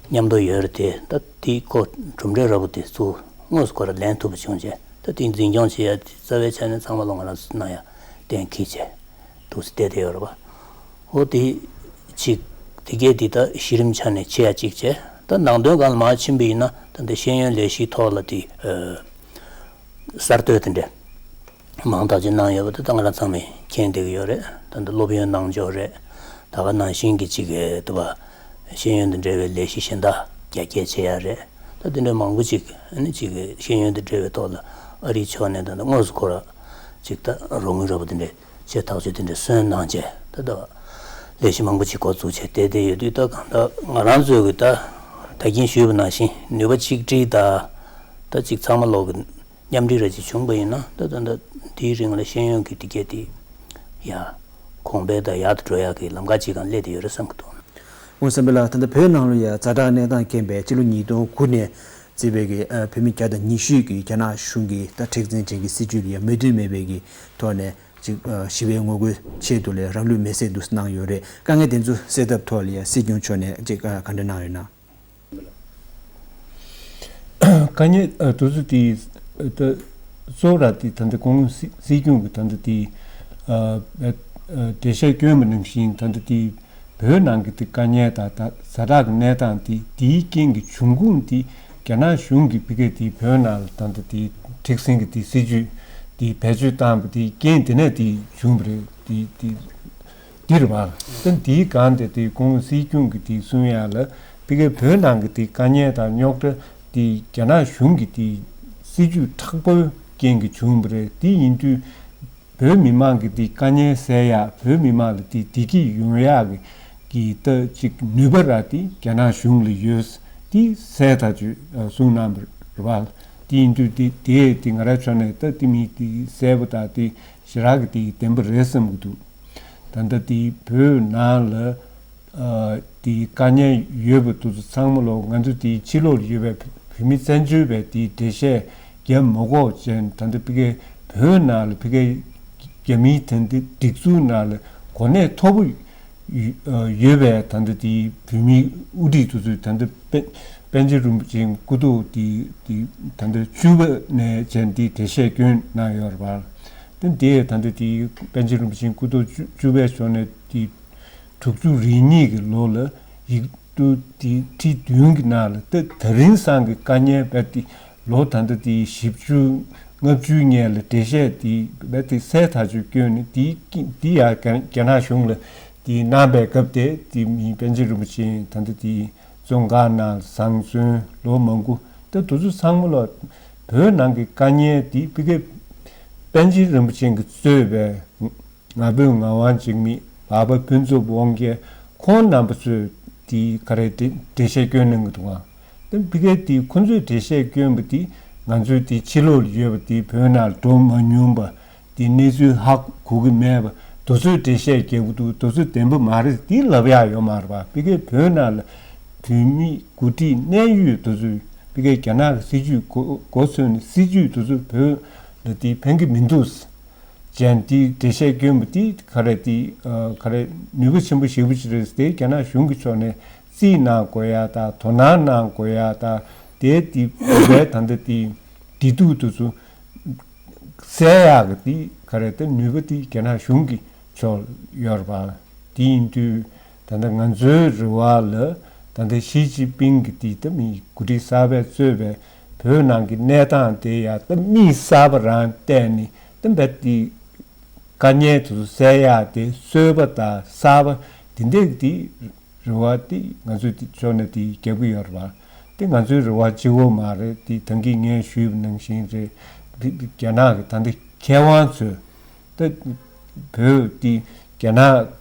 མཉམ་དུ་ཡོད་རེད་དེ་ད་དེ་ཁོ་གྲུབ་འབྲས་ར་པོ་དེ་ཚུར་དངོས་སུ་ཁོ་ར་ལེན་ཐུབ་པ་བྱུང་བྱས་ད་དེ་འཛིན་སྐྱོང་བྱེད་ཡ་དེ་རྩ་བའི་ཆ་ནས་ཚང་མ་ལོ་ང་རང་ཚོ་གནང་ཡ་གཏན་འཁེལ་བྱས། འདུག་སེ་བསྡད་བསྡད་ཡོད་རེད་པ། འོ་དེ་གཅིག་དེ་གས་དེ་ད་གཞི་རིམ་ཆ་ནས་ཆེ་ཡ་གཅིག་བྱས། ད་ནང་དོན་སྒང་ལ་མར་ཕྱིན་པ་ཡིན་ན་ད་ལྟ་ཤེས་ཡོན་ལས་གཞིའི་ཐོག་ལ་དེ་ཨ་གསར་གཏོད་དེ་འདྲ་མང་དག་ཅིག་གནང་ཡོད་པ་དེ་ད་ང་རང་ཚང་མས་མཁྱེན་བསྡད་ཀྱི་ཡོད་རེད། ད་ལྟ་སློབ་ཡོན་གནང་ཕྱོགས་རེད། ད་ག་ནང་བཞིན་གྱི་གཅིག་གི་དུ་བ་ཤེས་ཡོན་དང་འབྲེལ་བའི་ལས་གཞི་གཞན་དག་རྒྱ་སྐྱེད་བྱེད་ཡ་རེད། ད་དེ་འདྲ་མང་པོ་ཅིག་ཨ་ནི་གཅིག་གི་ཤེས་ཡོན་དང་འབྲེལ་བའི་ཐོག་ལ་ཨ་རིའི་ཕྱོགས་ནས་ད་ལྟ་དངོས་སུ་ཁོ་ར་ཅིག་ད་རོགས་དངུལ་ར་པོ་དེ་འདྲ། ཆེ་ཐག་ཆོད་དེ་འདྲ་སོན་གནང་བྱས་ད་ལྟ་ལས་གཞི་མང་པོ་ཅིག་འགོ་བཙུགས་བྱས་བསྡད་བསྡད་ཡོད་དུས་ད་གང་ལྟར་ང་རང་ཚོའི་གི་ད་ད་གིན་ཞུས་པ་ནང་བཞིན་ནུས་པ་གཅིག་སྒྲིལ་དང་ད་ཅིག་ཚང་མ་ལོག་གི་མཉམ་འབྲེལ་ར་ཅིག་བྱུང་པ་ཡིན་ན་ད་ད་ད་དེའི་རིང་ལ་ཤེས་ཡོན་གི་དེ་གས་དེ་ཡ་གོང་འཕེལ་དང་ཡར་དུ་འགྲོ་ཡག་གི་ལམ་ཁ་ཅིག་གང་སླེབས་བསྡད་ཡོད་རེད་བསམ་གི་འདུག་ཨོ་བསམ་པ་ལ་ད་ལྟ་བོད་ནང་ལ་ཡ་ཛ་དྲག་གནས་སྟངས་རྐྱེན་པས་སྤྱི་ལོ་ཉིས་སྟོང་དགུ་ནས་བརྩིས་པའི་གི་ཨ་བོད་མི་བརྒྱ་དང་ཉི་ཤུ་གི་རྒྱ་ནག་གཞུང་གི་ད་མཁྲེགས་འཛིན་ཅན་གྱི་སྲིད་བྱུས་ལ་ཡ་མོས་མཐུན་མེད་པའི་གི་ཐོག་ནས། ཅིག་ཨ་ཞི་བའི་ངོ་རྒོལ་ཆེད་དུ་ལས་རང་ལུས་མེར་སྲེག་འདུག་གནང་ཡོད་རེད། དཀའ་ངལ་དེ་ཚོ་སེལ་ཐབས་ཐོག་ལ་ཡ་སྲིད་སྐྱོང་མཆོག་ནས་ཅིག་ཨ་ག་འདྲ་གནང་ཡོད་ན། དཀའ་ངལ་ཨ་དེ་ཚོ་དེ་ད་གཙོ་བོ་ར་དེ་ད་ལྟ་ཁོང་སྲིད་སྲིད་སྐྱོང་གི་ད་ལྟ་དེ་ཨ་ཨ་འགྲེལ་བཤད་བསྐྱོན་པ་ནང་བཞིན་ད་ལྟ་དེ། བོད་ནང་གི་དེ་དཀའ་ངལ་དང་ད་ཛ་དྲག་གི་གནས་སྟངས་དེ་དེའི་རྐྱེན་གྱི་འབྱུང་ཁུངས་དེ་རྒྱ་ནག་གཞུང་གིས་ཕ་གིར་དེ་བོད་ནང་ལ་ད་ལྟ་དེ་མཁྲེགས་འཛིན་གྱི་དེ་སྲིད་བྱུས་དེ་བེད་སྤྱོད་བཏང་བ་དེའི་རྐྱེན་དེ་ནས་དེ་བྱུང་བ་རེད། དེ་དེ་འདི་རེད་བ། ད་དེའི་སྒང་དེ་དེ་ཁོང་སྲིད་སྐྱོང་གིས་དེ་གསུང་ཡ་ལ་ཕ་གིར་བོད་ནང་གི་དེ་དཀའ་ངལ་དང་རྙོག་དྲ་དེ་རྒྱ་ནག་གཞུང་གི་དེ་སྲིད་བྱུས་མཁྲེགས་པོའི་རྐྱེན་གྱིས་བྱུང་བ་རེད། དེ་ཡིན་དུས། བོད་མི་མང་གི་དེ་དཀའ་ངལ་སེལ་ཡག་བོད་མི་མང་ལ་དེ་བདེ་སྐྱིད་ཡོང་ཡག་གི་གི་ད་ཅིག་ནུས་པ་ར་དེ་རྒྱ་ནག་གཞུང་ལ་ཡོད། དེ་གསལ་ཐག་ཆོད་གསུངས་གནང་བ་རེད་བ། དེ་ཡིན་དུས་དེ་དེ་དེ་ང་རང་ཕྱོགས་ནས་ད་དེ་མི་དེ་གསལ་པོ་དང་དེ་ཞེ་དྲག་གི་དེ་བདེན་པ་རེད་བསམ་གྱི་འདུག་ད་ལྟ་དེ་བོད་ནང་ལ། ཨ་དེའི་དཀའ་ངལ་ཡོད་པ་དེ་ཚོ་ཚང་མ་ལོ་ང་ཚོ་དེའི་ཕྱི་ལོགས་ལ་ཡོད་པའི་བོད་མི་བཙན་བྱོལ་བའི་དེའི་འགྲེལ་བཤད་རྒྱབ་མ་དགོས་ཅན་ད་ལྟ་ཕ་གིའི་བོད་ནང་ལ་ཕ་གིའི་རྒྱ་མིའི་དེ་འདི་སྒྲིག་འཛུགས་ནང་ལ་གོ་གནས་མཐོ་པོ་ཡོད་པའི་ད་ལྟ་དེའི་བོད་མིའི་དབུ་ཁྲིད་དེ་ཚོས་ད་ལྟ་པཎ་པཎ་ཆེན་རིན་པོ་ཆེའི་སྐུ་ཐོག་དེ་དེ་ད་ལྟ་བཅུ་པ་ནས་ཅན་དེའི་འགྲེལ་བཤད་བསྐྱོན་གནང་ཡོད་རེད་པ། དེ་འདི་ད་ལྟ་དེའི་པཎ་ཆེན་རིན་པོ་ཆེའི་སྐུ་ཐོག་བཅུ་བཅུ་པའི་ཞོར་ནས་དེ། དྲུག་ཅུ་རེ་གཉིས་ཀྱི་ལོ་ལ་ཡིག་ཏུ་དེ་ཁྲི་བདུན་གྱི་ནང་ལ་ད་ད་རིང་སང་གི་དཀའ་ངལ་རྦད་དེ་ལོ་ད་ལྟ་དེ་བཞི་བཅུ་ལྔ་བཅུའི་སྔོན་ལ་འགྲེལ་བཤད་དེ་རྦད་དེ་གསལ་ཐག་ཆོད་བསྐྱོན་ནས་དེ་དེ་ཡང་རྒྱ་རྒྱ་ནག་གཞུང་ལ་དེ་གནང་པའི་སྐབས་དེ་དེ་མི་པཎ་ཆེན་རིན་པོ་ཆེ་ད་ལྟ་དེ་བཙོན་ཁང་ནང་བཟང་བཙོན་ལོ་མང་པོ་ད་དེ་ཚོ་ཚང་མ་ལ་བོད་ནང་གི་དཀའ་ངལ་དེ་ཕ་གི་པཎ་ཆེན་རིན་པོ་ཆེ་གིས་གཙོས་པའི་ང་ཕོད་ངག་དབང་འཇིགས་མེད། འཕགས་པ་ཕུན་ཚོགས་དབང་རྒྱལ། ཁོང་རྣམ་པ་ཚོས་དེ་ག་རེ་འགྲེལ་འགྲེལ་བཤད་སྐྱོན་གནང་གི་འདུག་ག་དེ་ཕ་གིར་དེ་ཁོང་ཚོས་འགྲེལ་བཤད་སྐྱོན་པ་དེ་ང་ཚོའི་དེ་ཕྱི་ལོགས་ལ་ཡོད་པ་དེ་བོད་ནང་ལ་འགྲོ་མ་མྱོང་པ། དེ་གནས་ཚུལ་ཧ་གོ་གི་མེད་པ་དེ་ཚོས་འགྲེལ་བཤད་རྒྱག་གི་འདུག་དེ་ཚོ་བདེན་པ་མ་རེད། དེ་ལབ་ཡག་ཡོད་མ་རེད་པ། ཕ་གིར་བོད་ནང་ལ་བོད་མིའི་འགོ་ཁྲིད་གནད་ཡོད་དེ་ཚོས་ཕ་གིར་རྒྱ་ནག་གི་སྲིད་ཇུས་མགོ་མགོ་ཚོས་ནས་སྲིད་ཇུས་དེ་ཚོ་བོད་ལ་དེ་ཕན་གི་མི་འདུག་གཞན་དེ་འགྲེལ་བཤད་སྐྱོན་པ་དེ་ག་རེ་དེ་ག་རེ་ནུས་པ་ཆེན་པོ་ཞེ་པོ་ཅིག་རེད། དེ་རྒྱ་ནག་གཞུང་གི་ཕྱོགས་ནས་རྩིས་གནང་དགོས་ཡག་དང་དོ་སྣང་གནང་དགོས་ཡག་དང་། དེ་དེ་བོད་པའི་ད་ལྟ་དེ་བདེ་སྡུག་དེ་ཚོ་སེལ་ཡག་གི་དེ་ག་རེ་དེ་ནུས་པ་དེ་རྒྱ་ནག་གཞུང་གི་ཕྱོགས་ཡོད་རེད་པ། དེ་ཡིན་དུས་ད་ལྟ་ང་ཚོའི་རེ་བ་ལ་ད་ལྟ་ཞི་ཅིན་ཕིང་གི་དེ་ད་མི་འགོ་ཁྲིད་གསར་པས་གཙོས་པའི་བོད་ནང་གི་གནས་སྟངས་དེ་ཡང་ད་མི་གསར་པ་རང་བལྟས་ནས་ད་རྦད་དེ་དཀའ་ངལ་དེ་ཚོ་སེལ་ཡག་དེ་གསོལ་པ་དང་གསར་པ་དེ་འདྲས་ཀྱི་དེ་རེ་བ་དེ་ང་ཚོས་དེ་ཕྱོགས་ནས་དེ་རྒྱབ་ཀྱི་ཡོད་རེད་པ། དེ་ང་ཚོའི་རེ་བ་གཅིག་པོ་མ་རེད། དེ་ད་གིན་ངས་ཞུས་པ་ནང་བཞིན་རེད། དེ་རྒྱ་ནག་གི་ད་ལྟ་མཁས་དབང་ཚོས་ད་བོད་དེ་རྒྱ་ནག་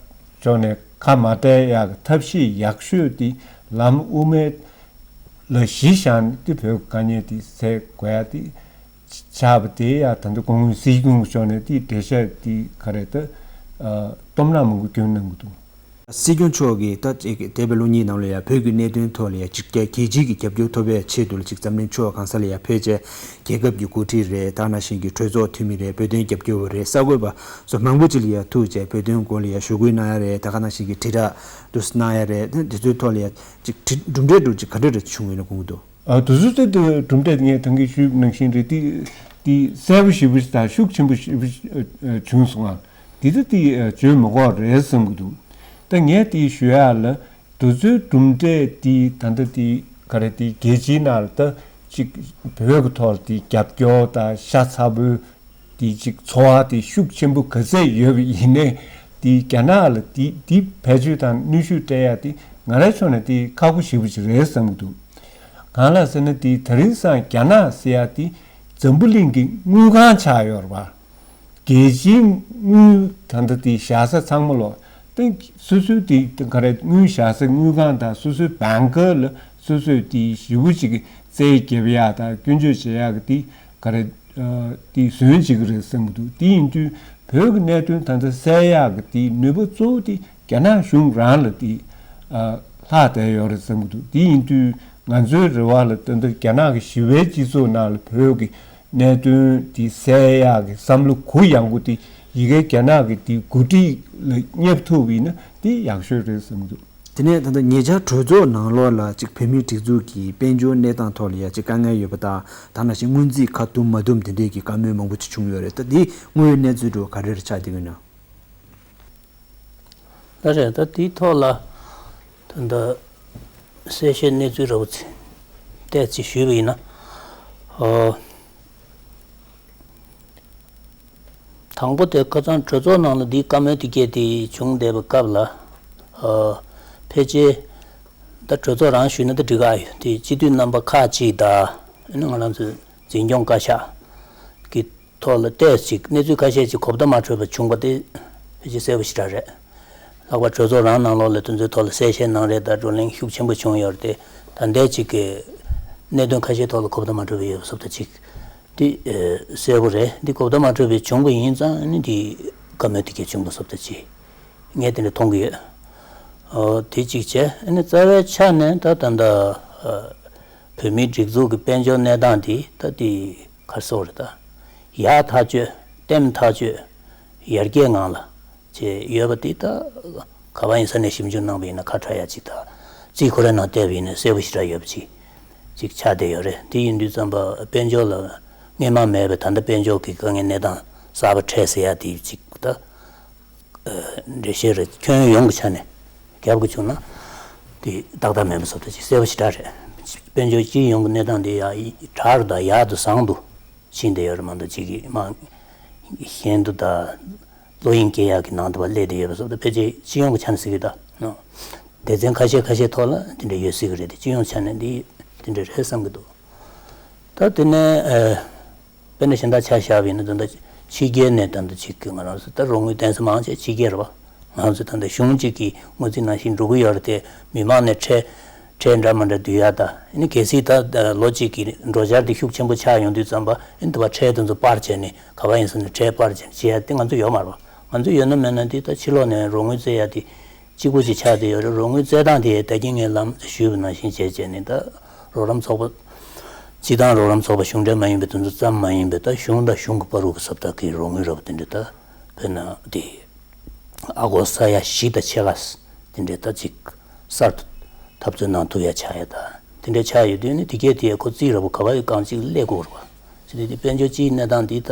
ཕྱོགས་ནས་ཁ་མ་བྲལ་ཡག་གི་ཐབས་ཤེས་ཡག་ཤོས་དེ་ལམ་དབུ་མའི་ལ་གཞི་བཞག་ནས་དེ་བོད་ཀྱི་དཀའ་ངལ་དེ་སེལ་དགོས་ཡག་དེ་ཆགས་པ་དེ་ཡང་ད་ལྟ་སྐུ་ངོ་སྲིད་སྐྱོང་གི་ཕྱོགས་ནས་དེ་འགྲེལ་བཤད་དེ་ག་རེ་ད་སྟོབས་ན་མང་པོ་སྐྱོན་གནང་གི་འདུག་སྲིད་སྐྱོང་མཆོག་གིས་ད་ཅིག་འདས་པའི་ལོ་གཉིས་ནང་ལ་ཡང་བོད་ཀྱི་གནད་དོན་ཐོག་ལ་ཡང་ཅིག་རྒྱ་རྒྱལ་སྤྱིའི་གི་རྒྱབ་སྐྱོར་ཐོབ་པའི་ཆེད་དུ་ལ་ཅིག་འཛམ་གླིང་ཕྱོགས་གང་ས་ལ་ཡང་ཕེབས་བྱས་རྒྱལ་ཁབ་ཀྱི་འགོ་ཁྲིད་རེད། ད་ནང་བཞིན་གྱི་གྲོས་ཚོགས་འཐུས་མི་རེད། བོད་དོན་རྒྱབ་སྐྱོར་བ་རེད། གསར་འགོད་པ་སོགས་མང་པོ་ཅིག་ལ་ཡང་ཐུག་བྱས་བོད་དོན་སྐོར་ལ་ཡང་ཞུ་སྐུལ་གནང་ཡ་རེད། ད་ག་ནང་བཞིན་གྱི་དྲིལ་བསྒྲགས་འདུག་གནང་ཡ་རེད། ད་དེ་ཚོའི་ཐོག་ལ་ཡང་ཅིག་གྲུབ་འབྲས་འདྲ་ཅིག་ག་འདྲ་འདྲ་བྱུང་ཡོད་ན་དགོངས་ཀྱི་འདུག་ཨ། དུས་ཚོད་དེ་དུས་གྲུབ་འབྲས་ངས་ད་གིན་ཞུས་པ་ནང་བཞིན་རེད། དེ་དེ་གསལ་པོ་ཞེ་པོ་ཞིག་དང་ཤུགས་ཆེན་པོ་ཞེ་པོ་ཞིག་བྱུང་སོང་ང་། དེ་ད་དེ་བརྗོད་མི་དགོས་རེད་བསམ་གྱི་འདུག་ད་ངས་དེ་ཞུ་ཡག་ལ་དུས་ཚོད་གྲུབ་འབྲས་དེ་ད་ལྟ་དེ་ག་རེ་དེ་རྒྱལ་སྤྱིའི་ནང་ལ་ད་ཅིག་བོད་ཀྱི་ཐོག་ལ་དེ་རྒྱབ་སྐྱོར་དང་ཤ་ཚ་པོའི་དེ་ཅིག་ཚོར་བ་དེ་ཤུགས་ཆེན་པོ་ག་ཚད་ཡོད་པ་ཡིན་ནའི་དེ་རྒྱ་ནག་ལ་དེ་དེ་བེད་སྤྱོད་དང་ནུས་ཤུགས་སྤྲད་ཡག་དེ་ང་རའི་ཕྱོགས་ནས་དེ་ཁག་པོ་ཞེ་པོ་ཅིག་རེད་བསམ་གྱི་འདུག་གང་ལགས་ཟེར་ན་དེ་དེ་རིང་སང་རྒྱ་ནག་ཟེར་ཡག་དེ་འཛམ་བུ་གླིང་གི་དངུལ་ཁང་ཆགས་ཡོད་རེད་པ། རྒྱལ་སྤྱིའི་དངུལ་ད་ལྟ་དེ་བཞག་ས་ཚང་མ་ལོ་དེ་སོ་སོའི་དེ་ག་རེ་དངུལ་བཞག་ས་དངུལ་ཁང་དང་སོ་སོའི་བྷང་ཀར་ལ་སོ་སོས་དེ་ཞེ་པོ་ཅིག་གི་རྩིས་རྒྱབ་ཡག་དང་སྐྱོན་བརྗོད་བྱེད་ཡག་གི་དེ་ག་རེ་དེ་ཟོན་བྱེད་ཀྱི་རེད་བསམ་གྱི་འདུག་དེ་ཡིན་དུས་བོད་ཀྱི་གནད་དོན་ད་ལྟ་སེལ་ཡག་གི་དེ་ནུས་པ་གཙོ་བོ་དེ་རྒྱ་ནག་གཞུང་རང་ལ་དེ་ལྷག་བསྡད་ཡོད་རེད་བསམ་གྱི་འདུག་དེ་ཡིན་དུས་ང་ཚོའི་རེ་བ་ལ་ད་ལྟ་རྒྱ་ནག་གི་ཞི་བའི་སྤྱི་ཚོགས་ནང་ལ་བོད་ཀྱི་གནད་དོན་དེ་སེལ་ཡག་གི་བསམ་བློ་གུ་ཡངས་པོ་དེ་ཡི་གེ་རྒྱ་ནག་གི་དེ་འགོ་ཁྲིད་ལ་བསྙབ་ཐུབ་པ་ཡིན་ན་དེ་ཡག་ཤོས་རེད་བསམ་གྱི་འདུག་དེ་ནས་ད་ལྟ་ཉེ་ཆར་གྲོས་ཚོགས་ནང་ལོགས་ལ་ཅིག་བོད་མིའི་སྒྲིག་འཛུགས་ཀྱི་དཔལ་འབྱོར་གནས་སྟངས་ཐོག་ལ་ཡ་ཅིག་དཀའ་ངལ་ཡོད་པ་དང་། ད་ནང་བཞིན་སྔོན་རྩིས་ཁ་བསྡུ་མ་བསྡུ་དེ་འདྲས་ཀྱི་བཀའ་མོལ་མང་པོ་ཅིག་བྱུང་ཡོད་རེད། ད་འདི་དངོས་ཡོད་གནས་ཚུལ་འདྲ་བོ་ག་རེ་རེ་ཆགས་བསྡད་ཀྱི་ཡོད་ན། ད་རེད། ད་དེའི་ཐོག་ལ་ད་ལྟ་གསལ་བཤད་གནས་ཚུལ་འདྲ་བོ་ཅིག་ཏོག་ཙམ་ཞུས་པ་ཡིན་ན། ཨོ། དང་པོ་དེ་ཁ་སང་གྲོས་ཚོགས་ནང་ལ་འདིའི་བཀའ་མོལ་དེ་སྐད་དེ་བྱུང་བསྡད་པའི་སྐབས་ལ། ཨ། ཕལ་ཆེར་ད་གྲོས་ཚོགས་རང་ཞུས་ན་ད་འགྲིག་ག་ཡོད་དེ། སྤྱི་འཐུས་རྣམ་པ་ཁག་ཅིག་དང་ཨ་ནི་ང་རང་ཚོའི་འཛིན་སྐྱོང་བཀའ་ཤག་གི་ཐོག་ལ་ཏོག་ཙམ་གནས་ཚུལ་ཁ་ཤས་ཅིག་གོ་བརྡ་མ་འཕྲོད་པ་བྱུང་བ་དེ་ཕལ་ཆེར་གསལ་པོ་ཞེ་དྲག་རེད། ལྷག་པར་གྲོས་ཚོགས་རང་ནང་ལོགས་ལ་དེ་ཚོའི་ཐོག་ལ་གསལ་བཤད་གནང་རེས་དང་བགྲོ་གླེང་ཤུགས་ཆེན་པོ་བྱུང་ཡོད་རེད་དེ། ད་ལྟའི་ཅིག་གི་གནད་དོན་ཁ་ཤས་ཐོག་ལ་གོ་བརྡ་མ་འཕྲོད་པ་ཡོད་པ་སོགས་དང་ཅིག་དེ་ཨེ་གསལ་པོ་རེད། འདི་གོ་བརྡ་མ་འཕྲོད་པའི་བྱུང་བ་ཡིན་ཙང་ཨ་ནི་འདི་བཀའ་མོལ་དེ་གས་བྱུང་བ་སོགས་དང་ཅིག་ངས་དེ་འདྲ་མཐོང་གི་ཡོད། ཨོ། དེ་གཅིག་བྱས། ཨ་ནི་རྩ་བའི་ཆ་ནས་ད་ད་ལྟ་ཨ་བོད་མིའི་སྒྲིག་འཛུགས་ཀྱི་དཔལ་འབྱོར་གནས་སྟངས་དེ་ད་དེ་ག་རེ་ཟེར་དགོས་རེད། ད་ཡག་ཐག་ཆོད། ལྟེམ་ཐག་ཆོད། ཡར་རྒྱས་ངང་ལ་བྱས་ཡོད་པ་དེ་ད་ག་པར་ཡིན་ས་ནས་ཞིབ་འཇུག་གནང་བ་ཡིན་ན་ཁ་ཕྲལ་ཡག་ཅིག་དང་། རྩིས་ཁོ་རའི་ནང་བལྟས་པ་ཡིན་ན་གསལ་པོ་ཞེ་དྲག་ཡོད་པ་ཅིག་ཅིག་ཆགས་བསྡད་ཡོད་རེད། དེ་ཡིན་དུས་ཙམ་པ་དཔལ་འབྱོར་ལ་སྔོན་མ་མེད་པའི་ད་ལྟ་དཔལ་འབྱོར་གྱི་དཀའ་ངལ་གནས་སྟངས་གསར་པ་འཕྲད་ཟེར་ཡག་དེ་ཅིག་ད་འགྲེལ་བཤད་རེ་ཁྱོན་ཡོངས་ཀྱི་ཆ་ནས་རྒྱབ་དགོས་བྱུང་ན་དེ་ཏག་ཏག་མེད་པ་བཟོ་ཐུབ་ཅིག་གསལ་པོ་ཞེ་དྲག་རེད། དཔལ་འབྱོར་སྤྱི་ཡོངས་ཀྱི་གནས་སྟངས་དེ་ཡ་དྲག་རུ་དང་ཡག་ཏུ་བཟང་དུ་ཕྱིན་བསྡད་ཡོད་རེད་མ་གཏོགས་ཅིག་གི་མ་ཤེས་འདུ་དང་བློ་གཡེང་སྐྱེ་ཡག་གི་ནང་དུ་བ་སླེབས་བསྡད་ཡོད་པ་བཟོ་ད་ཕལ་ཆེར་སྤྱི་ཡོངས་ཀྱི་ཆ་ནས་ཟེར་གི་ད་ནོ། སྡེ་ཚན་ཁ་ཤས་ཁ་ཤས་ཐོག་ལ་དེ་འདྲ་ཡོད་སྲིད་གི་རེད་དེ། སྤྱི་ཡོངས་ཆ་ནས་འདི་དེ་འདྲ་རེད་བསམ་གི་འདུག་ད་དེ་ནས་ཨ་དཔེར་ན་གཞན་དག་ཆ་བཞག་པ་ཡིན་ན་ད་ལྟ་ ཕྱི་རྒྱལ་ནས་ད་ལྟ་ཅིག་གི་ང་རང་ཚོ་ད་རོགས་དངུལ་བཏོན་ས་མང་ཆེ་ཕྱི་རྒྱལ་རེད་བ། ང་རང་ཚོ་ད་ལྟ་གཞུང་གཅིག་གི་དངུལ་རྩིས་ནང་བཞིན་འགྲོ་གི་ཡོད་རེད་དེ། མི་མང་ནས་ཁྲལ་ཁྲལ་འདྲ་མི་འདྲ་བསྡུ་ཡ་ད་ཨ་ནི་གལ་སྲིད་ད་ལོ་གཅིག་གི་འགྲོ་འཆར་དེ་ཤུགས་ཆེན་པོ་ཆགས་ཡོང་དུས་ཙམ་པ་ཨ་ནི་དེ་བ་ཁྲལ་དེ་ཚོ་སྤར་བྱས་ནས་ག་བ་ཡིན་ཟེར་ནས་ཁྲལ་སྤར་བྱས་ནས་བྱེད་ཡ་དེ་ང་ཚོ་ཡོད་མ་རེད་བ། ང་ཚོ་ཡོད་ན་མེད་ན་དེ་ད་ཕྱི་ལོགས་ནས་རོགས་དངུལ་བཙལ་ཡ་དེ། གཅིག་པུ་ཅིག་ཆགས་བསྡད་ཡོད་རེད། རོགས་དངུལ་བཙལ་སྟངས་དེ་ད་གིན་ངས་ལམ་ཞུས་པ་ནང་བཞིན་བྱས་བྱས་ནས་ད་རོགས་རམ་ཚོགས་པ། སྤྱི་བཏང་རོགས་རམ་ཚོགས་པ་གཞུང་འབྲེལ་མ་ཡིན་པའི་དེ་ཚོ་ཙམ་མ་ཡིན་པའི་ད་གཞུང་དང་གཞུང་གི་བར་དུ་གི་ས་བདག་གི་རོགས་དངུལ་ར་བ་དེ་འདྲ་ད་དཔེར་ན་དེ་ཨ་སྒོར་ས་ཡ་བཞི་དང་ཕྱེད་ཀ་དེ་འདྲ་ད་ཅིག་གསར་དུ་འཐབ་རྩོད་གནང་ཐུབ་ཡ་ཆགས་ཡ་ད་དེ་འདྲ་ཆགས་ཡོད་དུས་ནི་དེ་གས་དེ་ཁོ་རྩིས་ར་བ་ག་བ་ཡི་གང་ཅིག་སླེབས་དགོས་ར་བ། ཟེར་དུས་དེ་དཔལ་འབྱོར་སྤྱིའི་གནས་སྟངས་འདི་ད་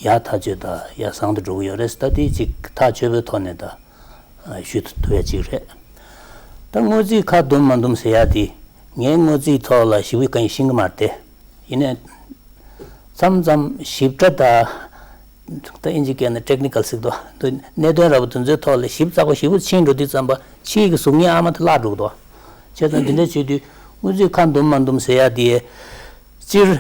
ཡག་ཐག་ཆོད་ད་ཡག་བཟང་དུ་འགྲོ་གི་ཡོད་རེད། ད་དེ་ཅིག་ཐག་ཆོད་པོའི་ཐོག་ནས་ད། ཞུ་ཐུབ་ཡ་ཅིག་རེད། ད་དངུལ་རྩིས་ཁ་འདུམ་མ་འདུམ་ཟེར་ཡ་དེ་ངས་དངུལ་རྩིས་ཐོག་ལ་ཞིབ་ཀྱི་གང་ཡང་ཤེས་ཀྱི་མ་རེད་དེ། ཡིན་ནའི་མཚམས་མཚམས་ཞིབ་ཕྲ་ད་ད་ཨིན་ཇི་སྐད་ནས་ཊེག་ནི་ཀལ་ཟེར་གི་འདུག་འདི་གནད་དོན་ར་བ་དེ་ཚོའི་ཐོག་ལ་ཞིབ་ཚགས་པོ་ཞིབ་པོ་ཕྱིན་འགྲོ་དུས་ཙམ་པ་ཕྱིའི་གི་གཟུགས་བརྙན་ཨ་མ་དེ་བརླག་འགྲོ་གི་འདུག་བྱས་ཙང་འདི་འདྲ་བྱེད་དུས་དངུལ་རྩིས་ཁ་འདུམ་མ་འདུམ་ཟེར་ཡ་དེ། སྤྱིར།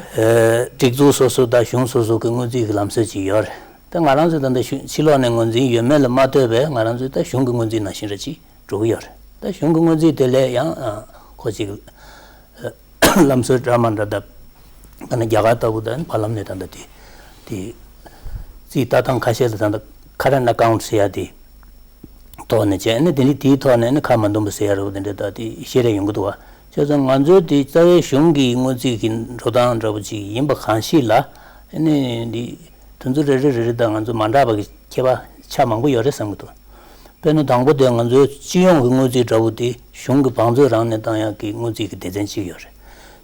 སྒྲིག་འཛུགས་སོ་སོ་དང་གཞུང་སོ་སོ་གི་དངུལ་རྩིས་ཀྱི་ལམ་སྲོལ་ཅིག་ཡོད་རེད། ད་ང་རང་ཚོ་ད་ལྟ་གཞུང་ཕྱི་ལོགས་ནས་ངོས་འཛིན་ཡོད་མེད་ལ་མ་ལྟོས་པའི་ང་རང་ཚོའི་ད་གཞུང་གི་དངུལ་རྩིས་ནང་བཞིན་རེ་ཅིག་འགྲོ་གི་ཡོད་རེད། ད་གཞུང་གི་དངུལ་རྩིས་དེ་ལས་ཡང་ཁོ་ཅིག་ལམ་སྲོལ་འདྲ་མ་འདྲ་ད་ད་ནི་རྒྱ་གར་ལྟ་བུ་ད་ནི་བར་ལམ་ནས་ད་ལྟ་དེ་དེ་རྩིས་ལྟ་སྟངས་ཁ་ཤས་ལ་ད་ལྟ་ཁ་རན་ཨ་ཀའུན་ཊི་ཟེར་ཡ་དེ། ཐོག་ནས་བྱས་ནས་དེ་ནི་དེའི་ཐོག་ནས་ནི་ཁ་མ་འདུམ་པ་ཟེར་ཡ་རེད་པ། དེ་འདྲ་ད་དེ་ཤེས་རེ་ཡོང་གི་འདུག་བ། བྱས་ཙང་ང་ཚོའི་དེ་རྩ་བའི་གཞུང་གི་དངུལ་རྩིས་ཀྱི་འགྲོ་སྟངས་འདྲ་པོ་ཅིག་ཡིན་པ་གང་ཞིག་ལ་ནི་འདི་དོན་ཚན་རེ་རེ་རེ་རེ་དང་ང་ཚོ་མ་འདྲ་བ་གི་ཁྱད་པར་ཆ་མང་པོ་ཡོད་རེད་བསམ་གི་འདུག་དཔེར་ན་དང་པོ་དེ་ང་ཚོའི་སྤྱི་ཡོངས་ཀྱི་དངུལ་རྩིས་འདྲ་པོ་དེ་གཞུང་གི་བང་མཛོད་རང་ནས་བཏང་ཡག་གི་དངུལ་རྩིས་ཀྱི་སྡེ་ཚན་གཅིག་ཡོད་རེད།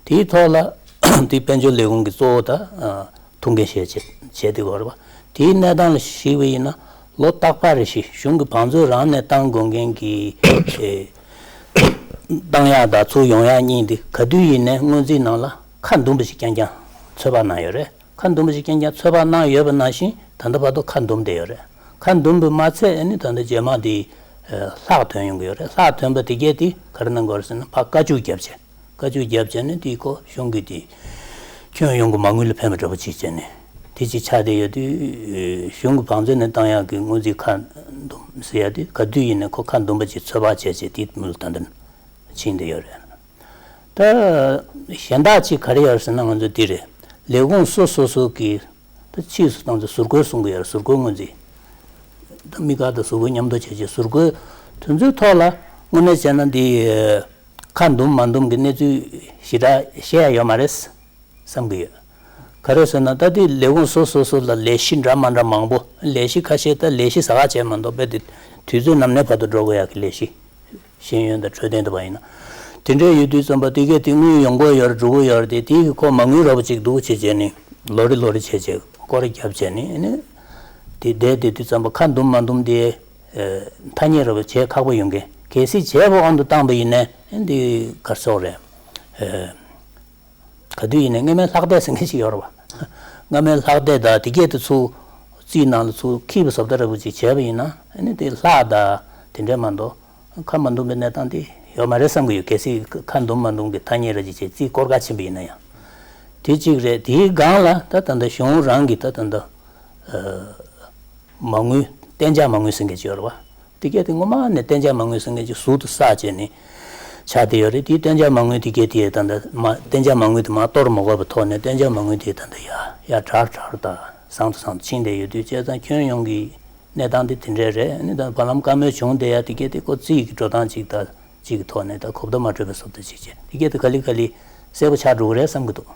དེའི་ཐོག་ལ་དེ་དཔལ་འབྱོར་ལས་ཁུངས་ཀྱི་གཙོ་བོ་དང་། ཐུགས་འགན་བཞེས་བྱས་བྱས་དེ་གོ་རེད་པ། དེའི་གནས་སྟངས་ལ་གཞིགས་པ་ཡིན་ན་ལོ་རྟག་པར་རེ་བཞིན་གཞུང་གི་བང་མཛོད་རང་ནས་བཏང་དགོས་མཁན་གྱི་ཨེ་བཏང་ཡག་དང་ཚུར་ཡོང་ཡག་གཉིས་འདི་ག་དུས་ཡིན་ནའི་དངུལ་རྩིས་ནང་ལ་ཁ་འདུམ་པ་ཞིག་རྐྱང་རྐྱང་ཚོད་དཔག་གནང་ཡོད་རེད། ཁ་འདུམ་པ་ཞིག་རྐྱང་རྐྱང་ཚོད་དཔག་གནང་ཡོད་པ་ནང་བཞིན་ད་ལྟ་བར་དུ་ཁ་འདུམ་བསྡད་ཡོད་རེད། ཁ་འདུམ་པ་མ་ཚད་ཨ་ནི་ད་ལྟ་རྗེས་མ་དེ་ཨེ་ལྷག་ཐོན་ཡོང་གི་ཡོད་རེད། ལྷག་ཐོན་པ་དེ་གས་དེ་ག་རེ་གནང་དགོས་རེད་ཟེར་ན་ཕར་བཀའ་བཅུ་བརྒྱབ་བྱས། བཀའ་བཅུ་བརྒྱབ་བྱས་ནས་དེའི་ཁོ་གཞུང་གི་དེ་ཁྱོན་ཡོངས་ཀྱི་མ་དངུལ་ལ་ཕན་པ་འདྲ་པོ་ཅིག་བྱས་ནས་དེ་ཅིག་ཆགས་བསྡད་ཡོད་དུས་གཞུང་གི་བང་མཛོད་ནས་བཏང་ཡག་གི་དངུལ་རྩིས་ཁ་འདུམ་ཟེར་ཡ་དེ་ག་དུས་ཡིན་ནའི་ཁོ་ཁ་འདུམ་པ་ཅིག་ཚོད་དཔག་བྱས་བྱས་དེ་མུ་ལ་ད་འདིར་ཕྱིན་བསྡད་ཡོད་རེད། ད་གཞན་དག་ཅིག་ག་རེ་ཡོད་ཟེར་ན་ང་ཚོ་འདི་རེད། ལས་ཁུངས་སོ་སོ་སོ་གི་ད་ཕྱིས་སུ་བཏང་ཚེ་ཟུར་བཀོལ་གསུང་གི་ཡོད་རེད། ཟུར་བཀོལ་དངུལ་རྩིས། ད་དམིགས་བཀར་དང་ཟུར་བཀོལ་མཉམ་དུ་བྱས་རྗེས་ཟུར་བཀོལ་དོན་ཚུལ་ཐོག་ལ་དངོས་གནས་བྱས་ན་འདི། ཁ་འདུམ་མ་འདུམ་གྱི་གནས་ཚུལ་ཞེ་དྲག་བཤད་ཡ་ཡོད་མ་རེད་བསམ་གྱི་ཡོད། ག་རེ་ཟེར་ན་ད་ལྟའི་ལས་ཁུངས་སོ་སོ་སོ་ལ་ལས་གཞི་འདྲ་མ་འདྲ་མང་པོ། ལས་གཞི་ཁ་ཤས་ད་ལས་གཞི་ཟ་ཁ་བྱས་མ་གཏོགས་རྦད་དེ་དུས་ཚོད་ནམ་གནས་བར་དུ་འགྲོ་དགོས་ཡག་གི་ལས་གཞི། ཤེས་ཡོན་དང་འཕྲོད་བསྟེན་དུ་བ་ཡིན་ན། དེ་འདྲའི་ཡོད་དུས་ཙམ་པ་དེ་གས་དེ་དངུལ་ཡོང་གི་ཡོད་རེད་འགྲོ་གི་ཡོད་རེད་དེ་དེ་གི་ཁོ་མ་དངུལ་ར་བ་ཅིག་འདུག་བྱས་བྱས་ནས་ལོ་རེ་ལོ་རེ་བྱས་བྱས་སྐོར་ར་བརྒྱབ་བྱས་ནས་ནི། དེ་བསྡད་དེ་དུས་ཙམ་པ་ཁ་འདུམ་མ་འདུམ་དེ། ཐ་སྙད་ར་བ་བྱེད་ཁག་པོ་ཡོང་གི་གལ་སྲིད་བྱས་པ་དབང་དུ་བཏང་པ་ཡིན་ན་འདི་གར་སོགས་རེད། ག་དུས་ཡིན་ནའི་སྔ་མའི་ལྷག་བསྡད་ཟེར་མཁན་ཞིག་ཡོད་རེད་བ། སྔ་མའི་ལྷག་བསྡད་དང་དེ་གས་དེ་ཚུར་རྩིས་ནང་ལ་ཚུར་འཁྱེར་བ་བཟོ་ལྟ་འདྲ་པོ་ཅིག་བྱས་པ་ཡིན་ན་ཨ་ནི་དེ་ལྷག་དང་དེ་འདྲས་མ་གཏོགས་ཁ་མ་འདུམ་པའི་གནས་སྟངས་དེ་ཡོད་མ་རེད་བསམ་གྱི་ཡོད། གལ་སྲིད་ཁ་འདུམ་མ་འདུམ་གྱི་ཐ་སྙད་ར་ཅིག་བྱས་རྩིས་སྐོར་ག་ཕྱིན་པ་ཡིན་ན་ཡང་། དེ་གཅིག་རེད། དེའི་སྒང་ལ་ད་ད་ལྟ་གཞུང་རང་གི་ད་ད་ལྟ། མ་དངུལ། གཏན་འཇགས་མ་དངུལ་ཟེར་མཁན་ཅིག་ཡོད་རེད་བ། དེ་གས་དེ་སྔོན་མ་ནས་གཏན་འཇགས་མ་དངུལ་ཟེར་མཁན་ཅིག་ཟུར་དུ་བསགས་བྱས་ནས་ཆགས་བསྡད་ཡོད་རེད། དེའི་གཏན་འཇགས་མ་དངུལ་དེ་གས་དེ་ད་ལྟ་མ་གཏན་འཇགས་མ་དངུལ་དེ་མར་གཏོར་མ་དགོས་པའི་ཐོག་ནས་གཏན་འཇགས་མ་དངུལ་དེ་ད་ལྟ་ཡར་ཡར་དྲག་དྲག་དང་བཟང་དུ་བཟང་དུ་ཕྱིན་བསྡད་ཡོད་དུས་བྱས་ཙང་ཁྱོན་ཡོངས་ཀྱི་གནས་སྟངས་དེ་དེ་འདྲས་རེད། ཨ་ནི་ད་བར་ལམ་བཀའ་མོལ་བྱུང་བསྡད་ཡ་དེ་གས་དེ་ཁོ་རྩིས་ཀྱི་འགྲོ་སྟངས་ཅིག་དང་གཅིག་གི་ཐོག་ནས་ད་གོ་བརྡ་མ་འཕྲོད་པའི་བཟོ་ལྟ་ཅིག་བྱས་དེ་གས་དེ་ག་ལེ་ག་ལེ་གསལ་པོ་ཆགས་འགྲོ་གི་རེད་བསམ་གྱི་འདུག་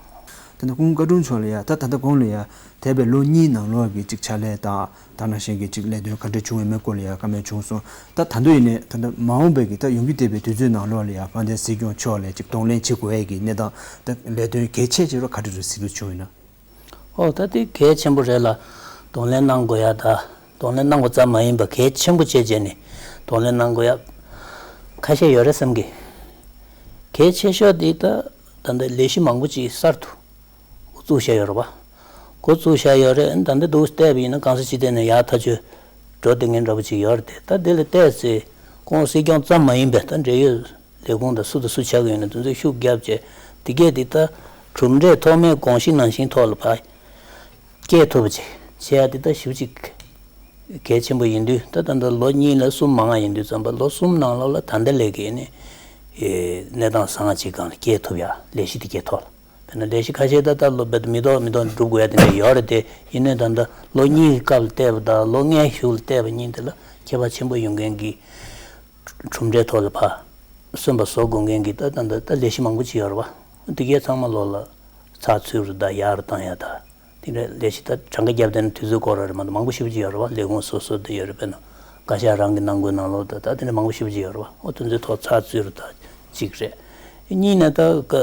ད་ནི་སྐུ་ངོ་བཀའ་དྲུང་མཆོག་ལ་ཡ་ད་ད་ལྟ་གོང་ལ་ཡ་འདས་པའི་ལོ་གཉིས་ནང་ལོགས་ཀྱི་ཅིག་ཕྱག་ལས་དང་ད་ནང་བཞིན་གྱི་ཅིག་ལས་དོན་ག་འདྲ་བྱུང་ཡོད་མེད་སྐོར་ལ་ཡ་བཀའ་མོལ་བྱུང་སོང་། ད་ད་དུང་ཡིན་ནའི་ད་ལྟ་མ་འོངས་པའི་གི་ད་ཡོང་རྒྱུ་བསྡད་པའི་དུས་ཚོད་ནང་ལོགས་ལ་ཡ་དཔལ་ལྡན་སྲིད་སྐྱོང་མཆོག་ལ་ཅིག་གདོང་ལེན་བྱེད་དགོས་ཡས་ཀྱི་གནས་སྟངས་ད་ལས་དོན་གལ་ཆེ་ཆེ་རུ་ག་འདྲ་རུ་གཟིགས་འདོད་བྱུང་ཡོད་ན། ཨོ་ད་དེ་གལ་ཆེན་པོ་རེད་ལ། གདོང་ལེན་གནང་དགོས་ཡ་ད། གདོང་ལེན་གནང་དགོས་ཙམ་མ་ཡིན་པ་གལ་ཆེན་པོ་བྱས་བྱས་ནས་གདོང་ལེན་གནང་དགོས་ཡ་ཁ་ཤས་ཡོད་རེད་བསམ་གི། གལ་ཆེ་ཤོས་དེ་ད་ད་ལྟ་ལས་གཞི་མང་པོ་ཅིག་གསར་དུ་འགོ་བཙུགས་བཞག་ཡོད་རེད་བ། འགོ་བཙུགས་བཞག་ཡོད་རེད། ད་ལྟ་འདུག་བལྟས་པ་ཡིན་ན་གང་ས་ཅི་ཐད་ནས་ཡར་ཐག་ཆོད་འགྲོ་བསྡད་མཁན་འདྲ་པོ་ཅིག་ཡོད་རེད་དེ། ད་དེ་ལ་བལྟས་ཚེ་ཁོང་སྲིད་སྐྱོང་ཙམ་མ་ཡིན་པའི་ད་འབྲེལ་ཡོད་ལས་ཁུངས་དང་སུ་དང་སུ་ཆགས་ཀྱི་ཡོད་ན་དེ་ཚོས་ཤུགས་བརྒྱབ་བྱས་དེ་གས་དེ་ད་གྲུབ་འབྲས་ཐོག་མའི་དགོངས་གཞི་ནང་བཞིན་ཐོག་ལ་ཕར་ སྐྱེལ་ཐུབ་པ་ཅིག་བྱེད་ཡ་དེ་ད་ཞེ་པོ་ཅིག་གལ་ཆེན་པོ་ཡིན་དུས། ད་ད་ལྟ་ལོ་གཉིས་ལ་གསུམ་མང་ང་ཡིན་དུས་ཙམ་པ། ལོ་གསུམ་ནང་ལོགས་ལ་ད་ལྟ་ལས་ཀའི་ནི་གནས་སྟངས་བཟང་ང་ཅིག་སྒང་ལ་སྐྱེལ་ཐུབ་ཡ། ལས་གཞི་དེ་གའི་ཐོག་ལ། དཔེར་ན་ལས་གཞི་ཁ་ཤས་ད་ལྟ་ལོ་རྦད་དེ་མི་ཐོག་མི་ཐོག་འགྲུབ་དགོས་ཡ་དེ་འདྲ་ཡོད་རེད་དེ། ཡིན་ནའི་ད་ལྟ་ལོ་གཉིས་ཀྱི་སྐབས་ལ་བལྟས་པ་དང་ལོ་ལྔའི་གཞུག་ལ་བལྟས་པ་གཉིས་དེ་ལ་ཁྱད་པར་ཆེན་པོ་ཡོང་མཁན་གྱི་གྲུབ་འབྲས་ཐོག་ལ་ཕར་སོན་པ་བཟོ་དགོས་མཁན་གྱི་ད་ད་ད་ད་ལས་གཞི་མང་པོ་ཅིག་ཡོད་རེད་བ། དེ་གའི་ཚང་མ་ལོགས་ལ་ཚགས་ཚུད་རུ་ད་ཡག་རུ་བཏང་ཡ་ད། དེ་འདྲ་ལས་གཞི་ད་གྲངས་ཀ་བརྒྱབ་བསྡད་ན་དུས་ཚོད་འགོར་བ་རེད་མ་གཏོགས་མང་པོ་ཞེ་པོ་ཅིག་ཡོད་རེད་བ། ལས་ཁུངས་སོ་སོ་དེ་ཡོད་རེད། དཔེར་ན་བཀའ་ཤག་རང་གི་ནང་ཁུལ་ནང་ལོགས་ད་ད་དེ་འདྲ་མང་པོ་ཞེ་པོ་ཅིག་ཡོད་རེད་བ། འོ་དེ་ཚོའི་ཐོག་ཚགས་ཚུད་རུ་ད་གཅིག་རེད། གཉིས་ནས་ད་ཀ་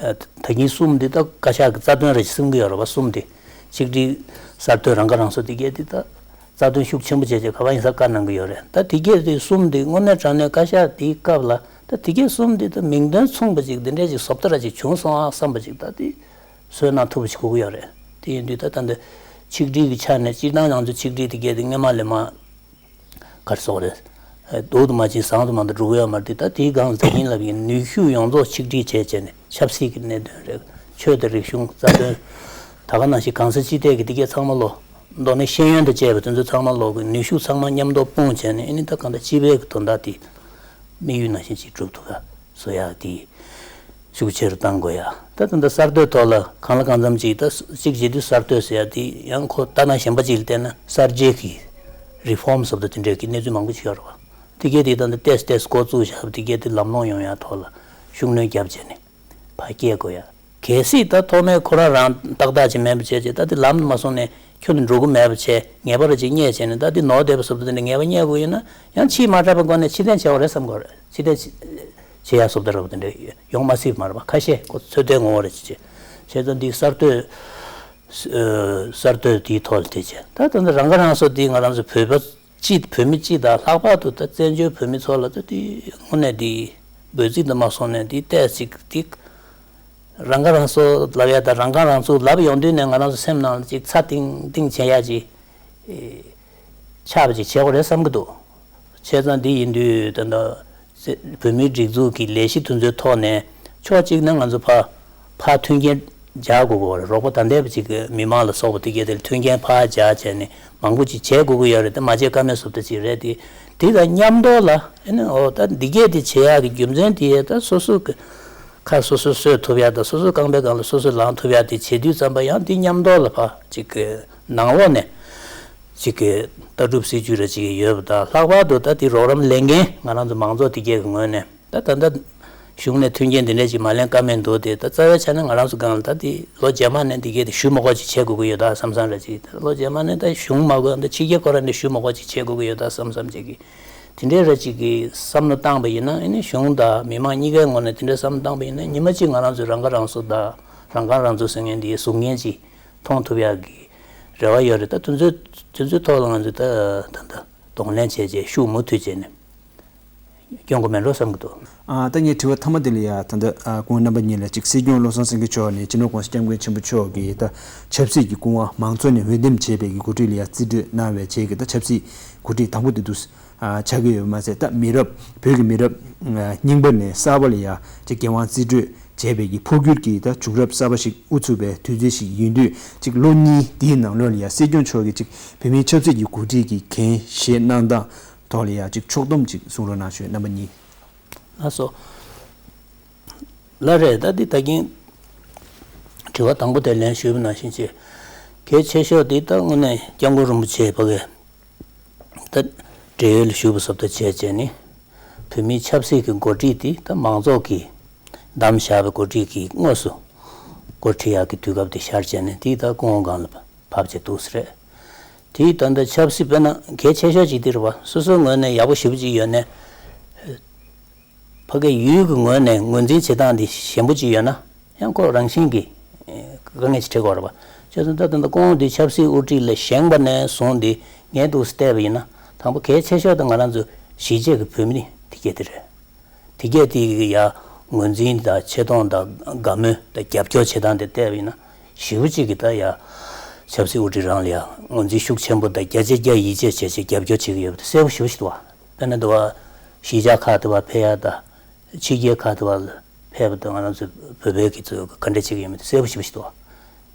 ཨ་ད་གིན་གསུམ་འདི་ད་བཀའ་ཤག་གི་རྩ་དོན་རེད་ཅེས་གསུང་གི་ཡོད་རེད་བ། གསུམ་འདི་ཆིག་སྒྲིལ་གསར་གཏོད་རང་ཁ་རང་གསོ་འདི་གས་འདི་ད་རྩ་དོན་ཤུགས་ཆེན་པོ་བྱས་བྱས་ག་པར་ཡིན་ས་བཀའ་གནང་གི་ཡོད་རེད། ད་དེ་གས་འདི་གསུམ་འདི་དངོས་གནས་དྲང་གནས་བཀའ་ཤག་འདིའི་སྐབས་ལ་ད་དེ་གས་གསུམ་འདི་ད་མིང་དོན་མཚུངས་པ་ཅིག་འདི་འདྲས་ཅིག་བཟོ་ལྟ་ར་ཅིག་བྱུང་སོང་ཨ་བསམ་པ་ཅིག་ད་འདི་བཟོས་གནང་ཐུབ་པ་ཞིག་དགོས་ཀྱི་ཡོད་རེད། དེ་ཡིན་དུས་ད་ད་འདི་ཆིག་སྒྲིལ་གྱི་ཆ་ནས་སྤྱིར་བཏང་ང་ཚོ་ཆིག་སྒྲིལ་དེ་གས་དེ་སྔོན་མ་ལས་མར་ག་རེ་ཟེར་དགོས་རེད། སྡུག་ཏུ་མ་ཕྱིན་བཟང་དུ་མ་འགྲོ་འགྲོ་གི་ཡོད་མ་རེད་དེ། ད་དེའི་སྒང་ལ་ད་གིན་ལབ་ཡིན། ནུས་ཤུགས་ཡོངས་རྫོགས་ཆིག་སྒྲིལ་བྱས་བྱས་ནས་ཆབ་སྲིད་ཀྱི་གནད་དོན་རེད། ཆོས་དང་རིག་གཞུང་། རྩ་དོན། ད་ག་ནང་བཞིན་གང་ས་ཅི་ཐད་ཀྱི་དེ་གས་ཚང་མ་ལོ། མདོར་ན་ཤེས་ཡོན་དང་བཅས་པ་དེ་ཚོ་ཚང་མ་ལོག་གི་ནུས་ཤུགས་ཚང་མ་མཉམ་དུ་སྤུངས་བྱས་ནས། ཨ་ནི་ད་གང་ལྟར་སྤྱི་པའི་གི་དོན་དག་དེ་དམིགས་ཡུལ་ནང་བཞིན་ཅིག་སྒྲུབ་ཐུབ་པ་བཟོ་ཡག་དེ་ཤུགས་ཆེ་རུ་གཏང་དགོས་ཡ། ད་ད་ལྟ་གསར་གཏོད་ཐོག་ལ་གང་ལ་གང་འཚམ་ཅིག་ད་གཅིག་བྱེད་དུས་གསར་གཏོད་ཟེར་ཡ་དེ་ཡང་ཁོ་ལྟ་ན་གཞན་པ་ཅིག་ལ་བལྟས་ན་གསར་བརྗེ་གི་རི་ཕོམ་ཟེར་བ་དེ་འདྲའི་གི་གནས་ཚུལ་མང་པོ་ཅིག་ཡོད་རེད་བ། དེ་གས་དེ་ད་ལྟ་ཏོག་ཙམ་ཏོག་ཙམ་འགོ་བཙུགས་བཞག་པ་དེ་གས་དེ་ལམ་ལྷོང་ཡོང་ཡ་ཐོག་ལ་ཤུགས་སྣོན་བརྒྱབ་བྱས་ནས། ཕར་སྐྱེལ་དགོས་ཡ། གལ་སྲིད་ད་ཐོག་མའི་ཁོ་རང་རང་ཏག་ཏག་ཅིག་མེད་པ་བྱས་བྱས། ད་དེ་ལམ་དུ་མ་སོང་ནས་ཁྱོན་དུ་འགྲོ་གི་མེད་པ་བྱས། ངེས་པ་རེ་ཅིག་རྙེད་བྱས་ནས། ད་དེ་ནོར་བསྡད་པ་བཟོ་འདྲ་དེ་འདྲ་ངེས་པ་རྙེད་དགོས་ཡོད་ན། ཡང་ཕྱིས་མ་དྲགས་པའི་སྒོ་ནས་ཕྱིར་འཐེན་བྱེད་དགོས་རེད་བསམ་དགོས་རེད། ཕྱིར་འཐེན་བྱེད་ཡ་བཟོ་འདྲ་རེད་པ། དེ་འདྲ་ཡོང་མ་སྲིད་པ་མ་རེད་པ། ཁ་ཤས་ཁོ་ཚོད་ལྟའི་ངོ་བོ་རེ་ཅིག་བྱས། བྱས་ཙང་འདི་གསར་གཏོད། གསར་གཏོད་དེའི་ཐོག་ལ་དེ་བྱས། ད་ད་ལྟ་རང་ཁ་རང་གསོ་འདི་ང་རང་ཚོ་བོད་པ་སྤྱི། བོད་མི་སྤྱི་དང་ལྷག་པར་དུ་ད་བཙན་བྱོལ་བོད་མི་ཚོ་ལ་ད་དེ་དངོས་གནས་དེ་འབོད་ཚིག་དུ་མ་སོང་ནས་དེ་ཏོག་ཙམ་ཅིག་དེ་རང་ཁ་རང་གསོ་ལབ་ཡ་དང་རང་ཁ་རང་གསོ་ལབ་ཡོང་དུས་ནས་ང་རང་ཚོ་སེམས་ནང་ལ་ཅིག་ཚ་ཏིང་ཏིང་བྱེད་ཡ་ཅིག་ཆགས་པ་ཅིག་བྱེད་དགོས་རེད་བསམ་གྱི་འདུག་བྱས་ཙང་འདི་ཡིན་དུས་ད་ལྟ་བོད་མིའི་སྒྲིག་འཛུགས་ཀྱི་ལས་གཞི་དེ་ཚོའི་ཐོག་ནས་ཕྱོགས་གཅིག་ནས་ང་ཚོ་ཕར་ཕར་མཐུན་རྐྱེན་སྦྱར་དགོས་ཀྱི་ཡོད་རེད། རོགས་པ་ད་ལྟའི་བར་ཅིག་མི་མང་ལ་སོགས་པ་དེ་གས་དེ་ལ་མཐུན་རྐྱེན་ཕར་སྦྱར་བྱས་ནས་མང་པོ་ཅིག་བྱེད་དགོས་ཀྱི་ཡོད་རེད། དེ་མ་བྱས་ཀ་མེད་བཟོ་འདྲ་ཅིག་རེད་དེ། དེ་དང་མཉམ་དུ་ལ་ཨ་ནི་འོ་ད་འདི་གས་དེ་བྱེད་ཡག་གི་རྒྱུ་མཚན་དེ་ད་སོ་སོ་གི་ཁ་སོ་སོས་གསོ་ཐུབ་ཡ་དང་། སོ་སོའི་རྐང་པའི་སྒང་ལ་སོ་སོས་ལངས་ཐུབ་ཡ་དེ་བྱེད་དུས་ཙམ་པ། ཡང་དེ་མཉམ་དུ་ལ་ཕར་ཅིག་གི་ནང་ལོགས་ནས་ཅིག་གི་ལྟ་གྲུབ་སྲིད་ཇུས་རེ་ཅིག་ཡོད་པ་དང་། ལྷག་པར་དུ་ད་དེ་རོགས་རམ་ལེན་མཁན་ང་རང་ཚོ་མང་ཚོགས་དེ་གས་ཀྱི་ངོས་ནས་ད་ད་ལྟ་གཞུང་ནས་མཐུན་རྐྱེན་དེ་འདྲས་ཅིག་མ་ལེན་ཀ་མེད་འདུག་སྟེ། ད་རྩ་བའི་ཆ་ནས་ང་རང་ཚོ་སྒང་ལ་ད་དེ་ལོ་རྗེས་མ་ནས་དེ་གས་དེ་ཞུ་མ་དགོས་ཅིག་བྱེད་དགོས་ཀྱི་ཡོད་ད་བསམ་བསམ་རེ་ཅིག་ད་ལོ་རྗེས་མ་ནས་ད་གཞུང་མ་དགོས། ད་ཕྱི་རྒྱལ་ཁོ་རང་ནས་ཞུ་མ་དགོས་ཅིག་བྱེད་དགོས་ཀྱི་ཡོད་ད་བསམ་བསམ་ཅིག་གི་དེ་འདྲའི་རེ་ཅིག་གི་བསམ་བློ་བཏང་པ་ཡིན་ན། ཨ་ནི་གཞུང་དང་མི་མང་གཉིས་ཀའི་ངོས་ནས་དེ་འདྲའི་བསམ་བློ་བཏང་པ་ཡིན་ན། ཉི་མ་གཅིག་ང་རང་ཚོའི་རང་ཁ་རང་གསོ་དང་རང་ཁ་རང་གསོ་ཟེར་མཁན་འདིའི་གཟུགས་བརྙན་ཅིག་མཐོང་ཐུབ་ཡག་གི་རེ་བ་ཡོད་རེད། ད་དེ་ཚོའི་དེ་ཚོའི་ཐོག་ལ་ང་ཚོས་ད་ད་ད་གདོང་ལེན་བྱས་བྱས་ཤུགས་མུ་མཐུད་བྱས་ནས་སྐྱོང་དགོས་མེད་འགྲོ་བསམ་གྱི་འདུག་ཨ། ད་ངའི་དྲི་བ་མཐའ་མ་དེ་ལ་ཡ། ད་ལྟ་ཨ་སྐུ་ངོ་རྣམ་པ་གཉིས་ལ་ཅིག་སྲིད་སྐྱོང་བློ་བཟང་སེང་གེ་མཆོག་ནས་སྤྱི་ནོར་༸གོང་ས་༸སྐྱབས་མགོན་ཆེན་པོ་མཆོག་གི་ད་ཆབ་སྲིད་ཀྱི་སྐུ་དབང་མང་གཙོ་ནས་འོས་འདེམས་བྱས་པའི་གི་འགོ་ཁྲིད་ལ་ཡ་རྩིས་སྤྲོད་གནང་བའི་རྗེས་ཀྱི་ད་ཆབ་སྲིད་འགོ་ཁྲིད་དང་པོ་དེ་འདུག་ཨ། ཆགས་ཀྱི་ཡོད་པ་མ་ཟད། ད་མི་རབས་བོད་ཀྱི་མི་རབས་ཨ་རྙིང་པ་ནས་གསར་པ་ལ་ཡ་ཅིག་འགན་དབང་རྩིས་སྤྲོད་བྱས་པའི་གི་འཕོ་འགྱུར་གྱི་ད་བྱུང་རབས་གསར་པ་ཞིག་དབུ་ཚུགས་པའི་དུས་ཚོད་ཞིག་ཡིན་དུས། ཅིག་ལོ་གཉིས་འདིའི་ནང་ལོགས་ལ་ཡ་སྲིད་སྐྱོང་མཆོག་གིས་ཅིག་བོད་མིའི་ཆབ་སྲིད་ཀྱི་འགོ་ཁྲིད་ཀྱི་འགན་བཞེས་གནང་སྟངས་ཐོག་ལ་ཡ་ཅིག་ཕྱོགས་བསྡོམས་ཅིག་གསུང་རོགས་གནང་ཞུ། རྣམ་པ་གཉིས། ལགས་སོ། ལགས་རེད། ད་འདི་ད་གིན་དྲི་བ་དང་པོ་དེ་ལན་ཞུས་པ་ནང་བཞིན་བྱས། གལ་ཆེ་ཤོས་འདི་ད་དངོས་གནས་སྐྱབས་མགོན་རིན་པོ་ཆེ་ཕ་གི་ད་བགྲེས་ཡོལ་ཞུས་པ་སོགས་ད་བྱས་བྱས་ནས། བོད་མིའི་ཆབ་སྲིད་ཀྱི་འགོ་ཁྲིད་འདི་ད་མང་ཚོགས་ཀྱིས་བདམས་བཞག་པའི་འགོ་ཁྲིད་ཀྱིས་དངོས་སུ་འགོ་ཁྲིད་ཡག་གི་དུས་སྐབས་དེ་ཤར་བྱས་ནས། འདི་ད་སྐུ་ངོ་སྒང་ལ་བབས་བྱས་འདུག་ས་རེད། དེའི་ད་ལྟ་ཆབ་སྲིད་དཔེར་ན་གལ་ཆེ་ཤོས་ཅིག་འདི་རེད་བ། སོ་སོའི་ངོས་ནས་ཡག་པོ་ཞེ་པོ་ཅིག་ཡོད་ནའི། ཕ་གིའི་ཡུལ་གྱི་ངོས་ནས་ངོས་འཛིན་བྱེད་སྟངས་འདི་ཞན་པོ་ཅིག་ཡོད་ན། ཡང་ཁོ་རང་བཞིན་གྱིས་དཀའ་ངལ་ཅིག་འཕྲད་ཀྱི་ཡོད་རེད་བ། བྱས་ཙང་ད་ད་ལྟ་སྐུ་ངོ་འདི་ཆབ་སྲིད་དབུ་ཁྲིད་ལ་བཞེངས་པ་ནས་བཟུང་སྟེ་ངས་འདུག་སེ་བལྟས་པ་ཡིན་ན། དང་པོ་གལ་ཆེ་ཤོས་དེ་ང་རང་ཚོ་གཞིས་བྱེས་ཀྱི་བོད་མི་དེ་གས་དེ་རེད། དེ་གས་དེ་གི་ཡ་ངོས་འཛིན་དང་ཆེ་མཐོང་དང་དགའ་མོས་དང་རྒྱབ་སྐྱོར་བྱེད་སྟངས་དེ་བལྟས་པ་ཡིན་ན། ཞེ་པོ་ཅིག་གིས་ད་ཡ་ཆབ་སྲིད་དབུ་ཁྲིད་རང་ལ་ཡ་ངོས་འཛིན་ཤུགས་ཆེན་པོ་དང་བརྒྱ་ཆ་བརྒྱ་ཡིད་ཆེས་བྱས་བྱས་རྒྱབ་སྐྱོར་བྱེད་ཀྱི་ཡོད་པ་དེ་གསལ་པོ་ཞེ་པོ་ཞིག་འདུག་བ། དཔེར་ན་འདི་བ་གཞིས་ཆགས་ཁག་དེ་བ་ཕེབས་ཡ་དང་། ཕྱི་རྒྱལ་ཁག་དེ་བ་ལ་ཕེབས་པ་དང་། ང་རང་ཚོ་བོད་པའི་གི་ཚོས་ག་འདྲ་བྱེད་ཀྱི་ཡོད་མེད་དེ་གསལ་པོ་ཞེ་པོ་ཞིག་འདུག་བ།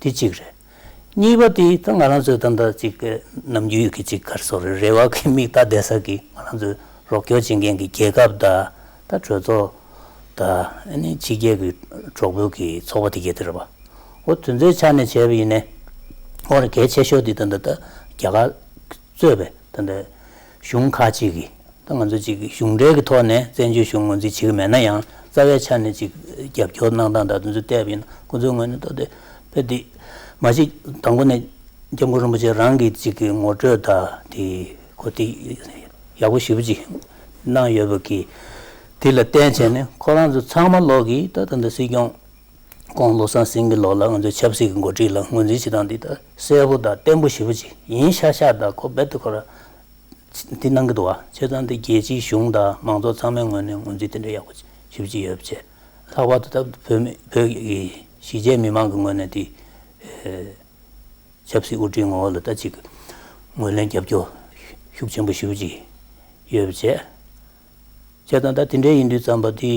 དེ་གཅིག་རེད། གཉིས་པ་དེ་ད་ང་རང་ཚོའི་ད་ལྟ་ཅིག་ནམ་རྒྱུན་གྱི་ཅིག་ག་རེ་ཟེར་རེ་བ་གི་མིག་ལྟ་བསྡད་ས་གི་ང་རང་ཚོའི་རོགས་སྐྱོར་བྱེད་མཁན་གྱི་རྒྱལ་ཁབ་དང་ད་གྲོས་ཚོགས་དང་ཨ་ནི་ཕྱི་རྒྱལ་གྱི་གྲོགས་པོ་གི་ཚོགས་པ་དེ་གས་དེ་རེད་པ། འོ་དེ་ཚོའི་ཆ་ནས་བྱས་པ་ཡིན་ནའི་འོ་ན་གལ་ཆེ་ཤོས་དེ་ད་ལྟ་ད་རྒྱ་གར་གཙོས་པའི་ད་ལྟ་གཞུང་ཁག་ཅིག་གིས། ད་ང་ཚོ་ཅིག་གཞུང་འབྲེལ་གྱི་ཐོག་ནས་བཙན་བྱོལ་གཞུང་ངོས་འཛིན་བྱེད་ཀྱི་མེད་ན་ཡང་རྩ་བའི་ཆ་ནས་ཅིག་རྒྱབ་སྐྱོར་གནང་སྟངས་དང་དེ་ཚོ་བལྟས་པ་ཡིན་ན་ཁོ་ཚོའི་ངོས་ནས་ད་དེ་དཔེ་དེ་མ་གཞི་དང་པོ་ནས་སྐྱབས་མགོན་རིན་པོ་ཆེ་རང་གི་ཅིག་གི་ངོ་སྤྲོད་དང་དེ་ཁོ་དེ་ཡག་པོ་ཞེ་པོ་ཅིག་གནང་ཡོད་པ་གི་དེ་ལ་བརྟེན་བྱས་ནས་ཁོ་རང་ཚོ་ཚང་མ་ལོག་གིས་ད་ད་ལྟ་སྲིད་སྐྱོང་ཁོང་བློ་བཟང་སེང་གེ་ལོག་ལ་ང་ཚོའི་ཆབ་སྲིད་ཀྱི་འགོ་ཁྲིད་ལ་ངོས་འཛིན་བྱེད་སྟངས་འདི་ད་གསལ་པོ་དང་བརྟན་པོ་ཞེ་པོ་ཅིག་ཡིན་ཤག་ཤག་དང་ཁོ་རྦད་དེ་ཁོ་རང་འདི་གནང་གི་འདུག་བ། བྱས་ཙང་འདི་རྒྱལ་སྤྱིའི་གཞུང་དང་མང་ཚོགས་ཚང་མའི་ངོས་ནས་ངོས་འཛིན་དེ་འདྲ་ཡག་པོ་ཞེ་པོ་ཅིག་ཡོད་པ་བྱས། ལྷག་པར་དུ་ད་བོད་མི་བོད་ཀྱི་གཞིས་བྱེས་མི་མང་གི་ངོས་ནས་འདི་ཆབ་སྲིད་དབུ་ཁྲིད་ངོ་བོ་ལ་ད་ཅིག་ངོས་ལེན་རྒྱབ་སྐྱོར་ཤུགས་ཆེན་པོ་ཞེ་པོ་ཅིག་ཡོད་པ་བྱས། བྱས་ཙང་ད་དེ་འདྲའི་ཡིན་དུས་ཙམ་པ་དེ་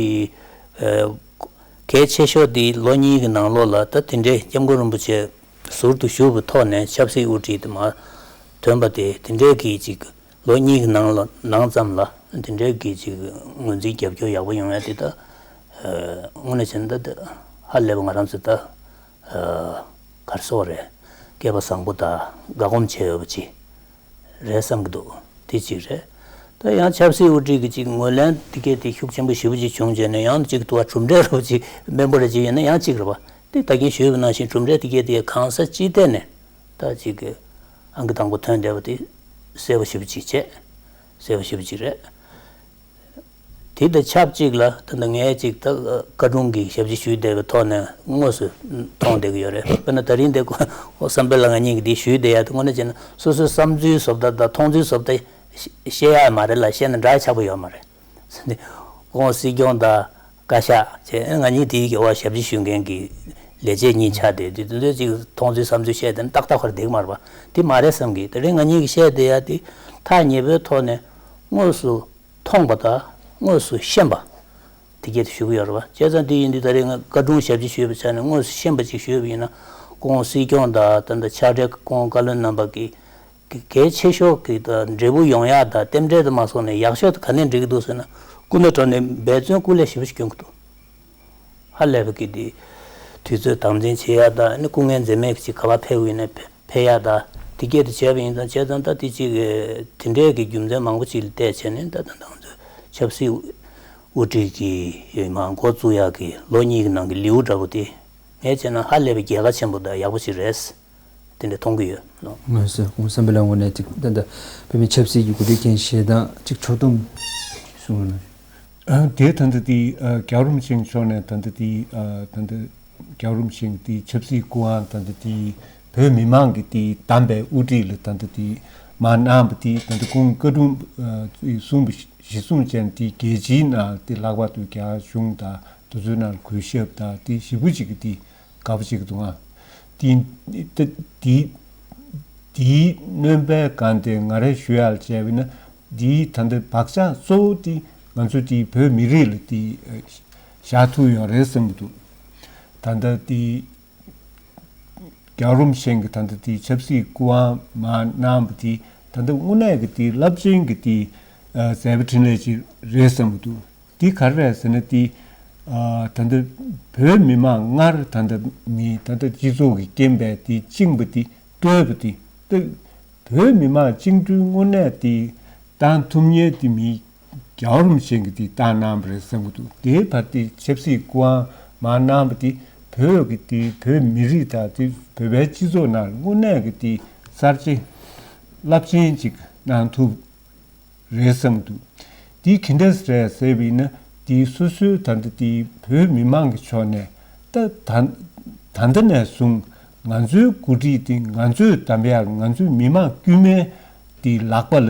གལ་ཆེ་ཤོས་དེ་ལོ་གཉིས་ཀྱི་ནང་ལོགས་ལ་ད་དེ་འདྲའི་སྐྱབས་མགོན་རིན་པོ་ཆེ་ཟུར་དུ་བཞུགས་པའི་ཐོག་ནས་ཆབ་སྲིད་དབུ་ཁྲིད་དེ་མར་ཐོན་པ་དེ་དེ་འདྲའི་གི་ཅིག་ལོ་གཉིས་ཀྱི་ནང་ལ་ནང་ཙམ་ལ་དེ་འདྲའི་གི་ཅིག་ངོས་འཛིན་རྒྱབ་སྐྱོར་ཡག་པོ་ཡོང་ཡ་དེ་ད་དངོས་གནས་བྱས་ན་ད་ཧ་ལས་པ་ང་རང་ཚོ་ད་ག་རེ་ཟེར་དགོས་རེད། སྐལ་པ་བཟང་པོ་དང་དགའ་སྒོམ་བྱས་ཡོད་པ་ཅིག་རེད་བསམ་གྱི་འདུག་དེ་གཅིག་རེད། ད་ཡང་ཆབ་སྲིད་དབུ་ཁྲིད་ཀྱི་ཅིག་ངོས་ལེན་དེ་གས་དེ་ཤུགས་ཆེན་པོ་ཞེ་པོ་ཅིག་བྱུང་རྗེས་ནས་ཡང་ཅིག་ཏུ་བ་གྲུབ་འབྲས་རུ་ཅིག་དམན་པོ་རེ་ཅིག་ཡིན་ན་ཡང་ཅིག་རེད་པ། དེ་ད་གིན་ཞུས་པ་ནང་བཞིན་གྲུབ་འབྲས་དེ་གས་དེ་གང་ས་ཅི་ཐད་ནས་ད་ཅིག་ཨང་ཀི་དང་པོ་ཐོན་བསྡད་པ་དེ་གསལ་པོ་ཞེ་པོ་ཅིག་བྱས། གསལ་པོ་ཞེ་པོ་ཅིག་རེད། དེ་དང་ཆབས་ཅིག་ལ་ད་ལྟ་ངས་ཅིག་ད་བཀའ་དྲུང་གི་ཞབས་ཕྱི་ཞུས་བསྡད་པའི་ཐོག་ནས་དངོས་སུ་མཐོང་བསྡད་ཀྱི་ཡོད་རེད། དཔེར་ན་ད་རིང་འདི་བསམ་འཕེལ་ལ་ང་གཉིས་ཀྱིས་འདི་ཞུས་བསྡད་ཡ་དེ་དངོས་གནས་བྱས་ན་སོ་སོའི་བསམ་ཚུལ་བཟོ་ལྟ་དང་མཐོང་ཚུལ་བཟོ་ལྟ་བཤད་ཡ་མ་རེད་ལ་བཤད་ན་འདྲ་ཆགས་པོ་ཡོད་མ་རེད། ཁོང་སྲིད་སྐྱོང་དང་བཀའ་ཤག་བྱས་ང་གཉིས་དེའི་འོག་ཞབས་ཕྱི་ཞུ་མཁན་གྱི་ལས་བྱེད་གཉིས་ཆགས་བསྡད་དུས་དེ་ཚོའི་ཅིག་མཐོང་ཚུལ་བསམ་ཚུལ་བཤད་བསྡད་ན་ཏག་ཏག་ཁོ་རང་བསྡད་ཀྱི་མ་རེད་པ། དེ་མ་རེད་བསམ་གི། ད་རིང་ང་གཉིས་ཀྱིས་བཤད་བསྡད་ཡ་དེ་ཐག་ཉེ་པོའི་ཐོག་ནས་དངོས་སུ་མཐོང་པ་དང་དངོས་སུ་ཤེས་པ་དེ་གས་དེ་ཞུ་གི་ཡོད་རེད་པ། བྱས་ཙང་དེ་ཡིན་དུས་ད་རེས་ང་བཀའ་དྲུང་ཞབས་ཕྱི་ཞུས་པའི་ཆ་ནས་དངོས་སུ་ཤེས་པ་ཅིག་ཞུས་པ་ཡིན་ན་ཁོང་སྲིད་སྐྱོང་དང་ད་ལྟ་ཕྱག་སྦྲེལ་ཁོང་བཀའ་བློན་རྣམ་པ་གི་གལ་ཆེ་ཤོས་ཀྱི་ད་འབྲས་བུ་ཡོང་ཡག་དང་རྟེན་འབྲེལ་དུ་མ་སོང་ནས་ཡག་ཤོས་དེ་ག་ནས་འགྲིག་གི་འདུག་ཟེར་ན་སྐུ་ན་གྲོ་ནས་འབད་བརྩོན་སྐུ་ལས་ཞེ་པོ་ཞིག་སྐྱོན་གྱི་འདུག་ཧ་ལས་པ་གི་དེ་དུས་ཚོད་དམ་འཛིན་བྱེད་ཡག་དང་ནི་སྐུ་ངལ་འཛེམས་མེད་ཀྱི་ག་པར་ཕེབས་ཡིན་ན་ཕེབས་ཡག་དང་དེ་སྐད་དུ་བྱས་པ་ཡིན་ཙང་བྱས་ཙང་ད་དེ་གཅིག་དེ་འདྲའི་གི་རྒྱུ་མཚན་མང་པོ་ཅིག་ལ་བལྟས་བྱས་ནས་ད་ད་ང་ཚོ་ཆབ་སྲིད་དབུ་ཁྲིད་ཀྱི་མ་འགོ་བཙུགས་ཡག་གི་ལོ་གཉིས་ཀྱི་ནང་གི་ལེའུ་འདྲ་པོ་དེ་ངས་བྱས་ན་ཧ་ལས་པའི་རྒྱལ་ཁ་ཆེན་པོ་དང་ཡག་པོ་ཞིག་རེད། དེ་འདྲ་མཐོང་གི་ཡོད། ལགས་སོ། ཁོང་བསམ་འཕེལ་ལགས་ངོས་ནས་ཅིག་ད་ལྟ་བོད་མི་ཆབ་སྲིད་ཀྱི་འགོ་ཁྲིད་མཁན་ཞེ་དྲག་ཅིག་ཕྱོགས་བསྡོམས་གསུང་རོགས་གནང་། ཨ་དེ་ད་ལྟ་དེ་ཨ་རྒྱལ་བ་རིན་པོ་ཆེའི་ཕྱོགས་ནས་ད་ལྟ་དེ་ཨ་ད་ལྟ་རྒྱལ་བ་རིན་པོ་ཆེ་དེ་ཆབ་སྲིད་སྐུ་དབང་ད་ལྟ་དེ་བོད་མི་མང་གི་དེ་བདམས་པའི་དབུ་ཁྲིད་ལ་ད་ལྟ་དེ་མར་གནང་བ་དེ་ད་ལྟ་ཁོང་བཀའ་དྲུང་ཨ་གསུངས་པ་གཞི་བཟུང་བྱས་ནས་དེ་རྒྱལ་སྤྱིའི་ནང་དེ་ལྷག་པར་དུ་རྒྱ་གཞུང་དང་དེ་ཚོའི་ནང་གུས་ཞབས་དང་དེ་ཞེ་པོ་ཅིག་གི་དེ་དགའ་པོ་བྱེད་ཀྱི་འདུག་ཨང་། དེ་དེ་དེའི་སྣོན་པའི་སྒང་དེ་ང་རས་ཞུ་ཡག་བྱས་པ་ཡིན་ན་དེའི་ད་ལྟ་བག་ཆགས་གཙོ་བོ་དེ་ང་ཚོ་དེའི་བོད་མི་རིགས་ལ་དེ་བཞག་ཐུབ་ཡོད་རེད་བསམ་གྱི་འདུག་ད་ལྟ་དེ་རྒྱལ་བ་རིན་པོ་ཆེ་གི་ད་ལྟ་དེ་ཆབ་སྲིད་སྐུ་དབང་མར་གནང་བ་དེ་ད་ལྟ་དངོས་གནས་ཀྱི་དེ་རླབས་ཆེན་གྱི་དེ་མཛད་པ་འཕྲིན་ལས་ཅིག་རེད་བསམ་གྱི་འདུག་དེ་ག་རེ་རེད་ཟེར་ན་དེ་ཨ་ད་ལྟ་བོད་མི་མང་སྔར་ད་ལྟ་མི་ད་ལྟ་སྤྱི་ཚོགས་ཀྱི་རྐྱེན་པས་དེ་བཅིངས་པ་དེ་བཀྲོལ་བ་དེ་ད་བོད་མི་མང་བཅིངས་འགྲོལ་དངོས་གནས་དེ་བཏང་ཐུབ་མཁན་དེ་མི་རྒྱལ་བ་རིན་པོ་ཆེ་གིས་དེ་བཏང་གནང་བ་རེད་བསམ་གྱི་འདུག་དེའི་བར་དེ་ཆབ་སྲིད་སྐུ་དབང་མར་གནང་བ་དེ་བོད་ཀྱི་དེ་བོད་མི་རིགས་དང་དེ་བོད་པའི་སྤྱི་ཚོགས་ནང་དངོས་གནས་ཀྱི་དེ་གསར་བརྗེ་རླབས་ཆེན་ཅིག་གནང་ཐུབ་རེད་བསམ་འདུག་དེ་ག་འདྲས་རེད་ཟེར་བ་ཡིན་ན་དེ་སོ་སོའི་ད་ལྟ་དེ་བོད་མི་མང་གི་ཕྱོགས་ནས་ད་ད་ད་ལྟ་ནས་བཟུང་ང་ཚོའི་འགོ་ཁྲིད་དེ་ང་ཚོས་བདམས་ཡག་ང་ཚོའི་མི་མང་དཀྱུས་མའི་དེ་ལག་པ་ལ་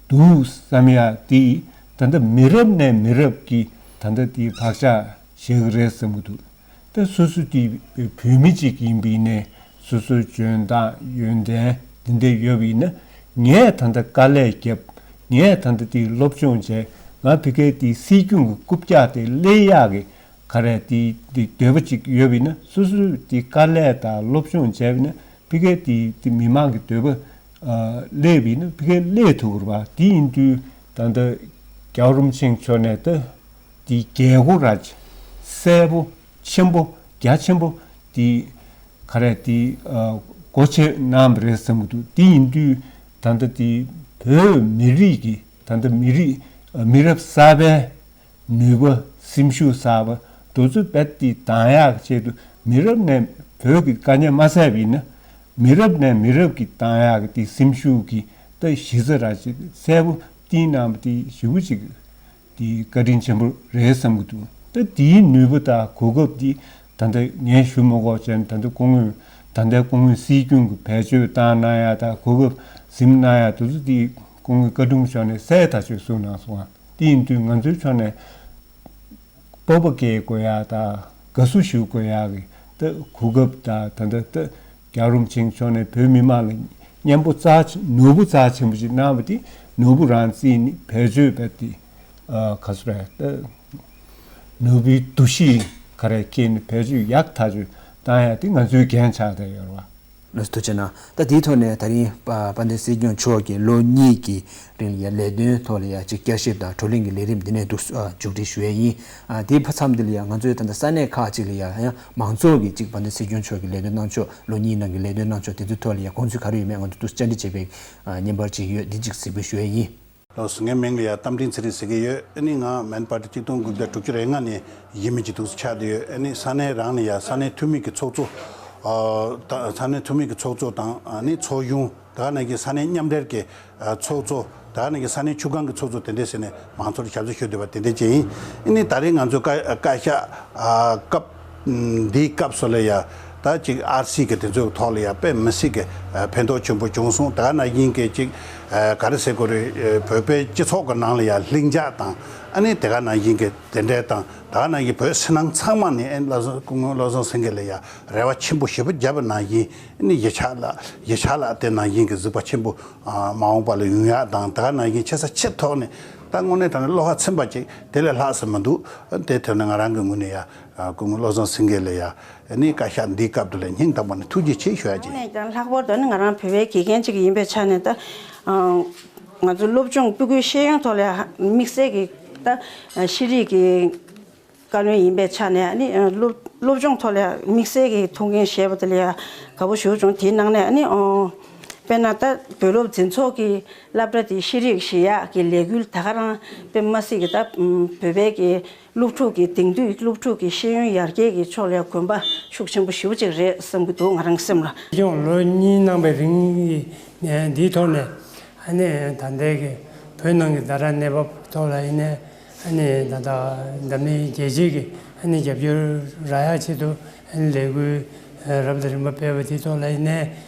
འདུག་བསམ་ཡག་དེ་ད་ལྟ་མི་རབས་ནས་མི་རབས་ཀྱི་ད་ལྟ་དེ་བག་ཆགས་བཞག་གི་རེད་བསམ་གྱི་འདུག་ད་སོ་སོ་དེ་བོད་མི་གཅིག་ཡིན་པ་ཡིན་ནའི་སོ་སོའི་འཇོན་ཐང་ཡོན་ཏན་འདི་འདྲ་ཡོད་པ་ཡིན་ན་ངས་ད་ལྟ་དཀའ་ལས་བརྒྱབ། ངས་ད་ལྟ་དེ་སློབ་སྦྱོང་བྱས། ང་ཕ་གིར་དེ་སྲིད་སྐྱོང་གི་རྐུབ་བཀྱག་དེ་སླེབས་ཡག་གི་ག་རེ་དེ་དེ་འདོད་པ་གཅིག་ཡོད་པ་ཡིན་ན་སོ་སོས་དེ་དཀའ་ལས་དང་སློབ་སྦྱོང་བྱས་པ་ཡིན་ན་ ཕ་གིའི་དེ་དེ་མི་མང་གི་འདོད་པ་ཨ་སླེབས་ཡིན་ན་ཕ་གིའི་སླེབས་ཐུབ་ཀྱི་རེད་པ། དེ་ཡིན་དུས་ད་ལྟ་རྒྱལ་བ་རིན་པོ་ཆེ་མཆོག་ནས་ད་དེ་རྒྱལ་སྒོ་ར་གསལ་པོ་ཆེན་པོ་རྒྱ་ཆེན་པོ་དེ་ག་རེ་དེ་ཨ་སྒོ་ཕྱེ་གནང་བ་རེད་བསམ་གྱི་འདུག་དེ་ཡིན་དུས་ད་ལྟ་དེ་བོད་མི་རིགས་ཀྱི་ད་ལྟ་མི་རིགས་ཨ་མི་རབས་གསར་པའི་ནུས་པ་སེམས་ཤུགས་གསར་པ་དེ་ཚོ་རྦད་དེ་གདང་ཡག་ཆེད་དུ་མི་རབས་ནས་བོད་ཀྱི་དཀའ་ངལ་མ་སེལ་བ་ཡིན་ན། མི་རབས་ནས་མི་རབས་ཀྱི་གདང་ཡག་གི་དེ་སེམས་ཤུགས་ཀྱི་ད་གཞི་རྩ་ར་ཅིག་གསལ་པོ་བཏིང་གནང་བ་དེ་ཞེ་པོ་ཅིག་དེ་བཀའ་དྲིན་ཆེན་པོ་རེད་བསམ་གྱི་འདུག་ད་དེའི་ནུས་པ་དང་གོ་སྐབས་དེ་ད་ལྟ་ངས་ཞུ་མི་དགོས་ཅན་ད་ལྟ་སྐུ་ངོས་ད་ལྟའི་སྐུ་ངོས་སྲིད་སྐྱོང་གི་བེད་སྤྱོད་བཏང་གནང་ཡག་དང་གོ་སྐབས་ཟིན་གནང་ཡག་དེ་ཚོ་དེ་སྐུ་ངོས་བཀའ་དྲུང་མཆོག་ནས་གསལ་ཐག་ཆོད་གསུངས་གནང་སོང་ང་། དེ་ཡིན་དུས་ང་ཚོའི་ཕྱོགས་ནས་སྤོབས་པ་སྐྱེ་དགོས་ཡག་དང་དགའ་བསུ་ཞུ་དགོས་ཡག་གི་ད་གོ་སྐབས་དང་ད་ལྟ་ད་རྒྱལ་བ་རིན་པོ་ཆེ་མཆོག་ནས་བོད་མི་མང་ལ་མཉམ་པོ་རྩ་ཆེ་ནོར་བུ་རྩ་ཆེན་པོ་ཞིག་གནང་བ་དེ་ནོར་བུ་རང་བརྩིས་ནས་བེད་སྤྱོད་བྱས་ཏེ་ཨ་ག་ཚོད་རེད་ད་ནོར་བུའི་འདུ་ཤེས་ག་རེ་སྐྱེས་ནས་བེད་སྤྱོད་ཡག་ཐག་ཆོད་བཏང་ཡག་དེ་ང་ཚོའི་འགན་ཆགས་བསྡད་ཡོད་རེད་བ། ལགས་སོ་ཐུགས་རྗེ་གནང་། ད་དེའི་ཐོག་ནས་ད་རིང་དཔལ་ལྡན་སྲིད་སྐྱོང་མཆོག་གིས་ལོ་གཉིས་ཀྱི་རིང་ལ་ཡ་ལས་དོན་ཐོག་ལ་ཡ་གཅིག་བསྐྱར་ཞིབ་དང་བགྲོ་གླེང་གི་ལས་རིམ་འདི་ནས་འདུག་མཇུག་སྒྲིལ་ཞུ་ཡས་ཡིན། ཨ་དེའི་མཚམས་འདི་ལ་ཡ་ང་ཚོའི་ད་ལྟ་ས་གནས་ཁག་ཅིག་ལ་ཡ་ཡང་མང་ཚོགས་ཀྱིས་གཅིག་དཔལ་ལྡན་སྲིད་སྐྱོང་མཆོག་གི་ལས་དོན་གནང་ཕྱོགས་ལོ་གཉིས་ནང་གི་ལས་དོན་གནང་ཕྱོགས་དེ་ཚོའི་ཐོག་ལ་ཡ་དགོངས་ཚུལ་ག་རེ་ཡོད་མེད་ང་ཚོ་འདུག་བཅར་འདྲི་བྱེད་པའི་ཨ་བརྙན་པར་ཅིག་ཡོད། འདི་གཅིག་གཟིགས་འབུལ་ཞུ་ཡས་ཡིན། ལགས་སོ། ངའི་མིང་ལ་ཡ་རྟ་མགྲིན་ཚེ་རིང་ཟེར་གྱི་ཡོད། ཨ་ནི་ང་མན་པར་ཊི་གཅིག་སྟོང་དགུ་བརྒྱ་དྲུག་ཅུ་རེ་ལྔ་ནས་ཡིན་མིན་གྱི་འདུག་ཆགས་བསྡད་ཡོད། ཨ་ནི་ས་གནས་རང་ནས་ཡ་ས་གནས་འཐུས་མི་གི་ཚོགས་གཙོ། ཨ་ད་ས་གནས་འཐུས་མི་གི་ཚོགས་གཙོ་དང་ཨ་ནི་ཚོགས་གཞོན་ད་ག་ནང་བཞིན་ས་གནས་མཉམ་འབྲེལ་གྱི་ཨ་ཚོགས་གཙོ་ད་ག་ནང་བཞིན་ས་གནས་ཆུ་སྒང་གི་ཚོགས་གཙོ་དེ་འདྲས་ཟེར་ནས་མང་ཚོགས་ལ་ཞབས་ཕྱི་ཞུ་བསྡད་པ་དེ་འདྲས་ཅིག་ཡིན། ཨ་ནི་ད་རེས་ང་ཚོའི་བཀའ་བཀའ་ཤག་ཨ་སྐབས་འདིའི་སྐབས་སུ་ལ་ཡ་ད་ཅིག་ཨར་སི་གི་དེ་ཚོའི་ཐོག་ལ་ཡ་དཔེ་མི་སྲིད་ཀྱི་ཨ་ཕན་ཐོགས་ཆེན་པོ་བྱུང་སོང་། ད་ག་ནང་བཞིན་གྱི་ཅིག་ཨ་ག་རེ་ཟེར་དགོས་རེད། ཨ་བོད་པའི་སྤྱི་ཚོགས་ཀྱི་ནང་ལ་ཡ་ལྷིང་འཇགས་དང་ཨ་ནི་དེ་ག་ནང་བཞིན་གྱི་དེ་འདྲས་དང་ད་ག་ནང་བཞིན་བོད་ཕྱི་ནང་ཚང་མ་ནས་ཨ་ནི་བློ་བཟང་སྐུ་ངོ་བློ་བཟང་སེང་གེ་ལ་ཡ་རེ་བ་ཆེན་པོ་ཞེ་པོ་བརྒྱབ་པ་ནང་བཞིན་ཨ་ནི་གཞིས་ཆགས་ལ་གཞིས་ཆགས་ལ་དེ་ནང་བཞིན་གྱི་གཟིགས་པ་ཆེན་པོ་ཨ་མ་འོངས་པ་ལ་ཡོང་ཡག་དང་ད་ག་ནང་བཞིན་ཆེ་ས་ཆེ་ཐོག་ནས་ད་དངོས་གནས་དྲང་གནས་བློ་ཁ་ཚིམ་པ་ཅིག་དེ་ལས་ལྷག་ས་མི་འདུག་དེ་དོན་ནས་ང་རང་གི་ངོས་ནས་ཡ་སྐུ་ངོ་བློ་བཟང་སེང་གེ་ལ་ཡ་ཨ་ནི་བཀའ་ཤག་འདིའི་སྐབས་དུ་ལ་སྙིང་ཐག་པ་ནས་ཐུགས་རྗེ་ཆེ་ཞུ་ཡ་ཅིག་ནས་ཀྱང་ལྷག་པར་དུ་ནི་ང་རང་བོད་པའི་དགེ་རྒན་ཅིག་ཡིན་པའི་ཆ་ནས་ད་ང་ཚོ་སློབ་སྦྱོང་སྤུས་ཀའི་ཤེས་ཡོན་ཐོག་ལ་དམིགས་བསལ་གྱི་ད་ཤེས་རིག་གི་བཀའ་བློན་ཡིན་པའི་ཆ་ནས་ནི་སློབ་སློབ་སྦྱོང་ཐོག་ལ་དམིགས་བསལ་གྱི་ཐུགས་འགན་བཞེས་པ་དེ་ལ་ཡ་དགའ་པོ་ཞེ་པོ་བྱུང་། དེའི་ནང་ནས་ནི་དཔེར་ན་ད་བོད་སློབ་འཛིན་ཚོགས་ཀྱི་སློབ་གྲྭ་དེ་ཤེས་རིག་གཞི་ཡག་གི་ལས་འགུལ་ད་ག་རང་དཔེ་མ་སྲིད་ཀྱི་ད་བོད་པའི་གི་སློབ་ཕྲུག་གི་དེང་དུས་སློབ་ཕྲུག་གི་ཤེས་ཡོན་ཡར་རྒྱས་ཀྱི་ཕྱོགས་ལ་གོམ་པ་ཤུགས་ཆེན་པོ་ཞེ་པོ་ཅིག་རེད་བསམ་གྱི་འདུག་ང་རང་སེམས་ལ། སྦྱོང་ལོ་གཉིས་གནང་བའི་རིང་གི་འདིའི་ཐོག་ནས་ཨ་ནི་ད་ལྟའི་གི་བོད་ནང་གི་ཛ་དྲག་གནས་བབ་ཐོག་ལ་ཡིན་ནའི་ཨ་ནི་ད་ལྟ་འཛམ་གླིང་རྒྱལ་སྤྱིའི་གི་ཨ་ནི་རྒྱབ་སྐྱོར་རག་ཡག་ཆེད་དུ་ཨ་ནི་ལས་འགུལ་རབ་དང་རིམ་པ་སྤེལ་བ་དེའི་ཐོག་ལ་ཡིན་ནའི།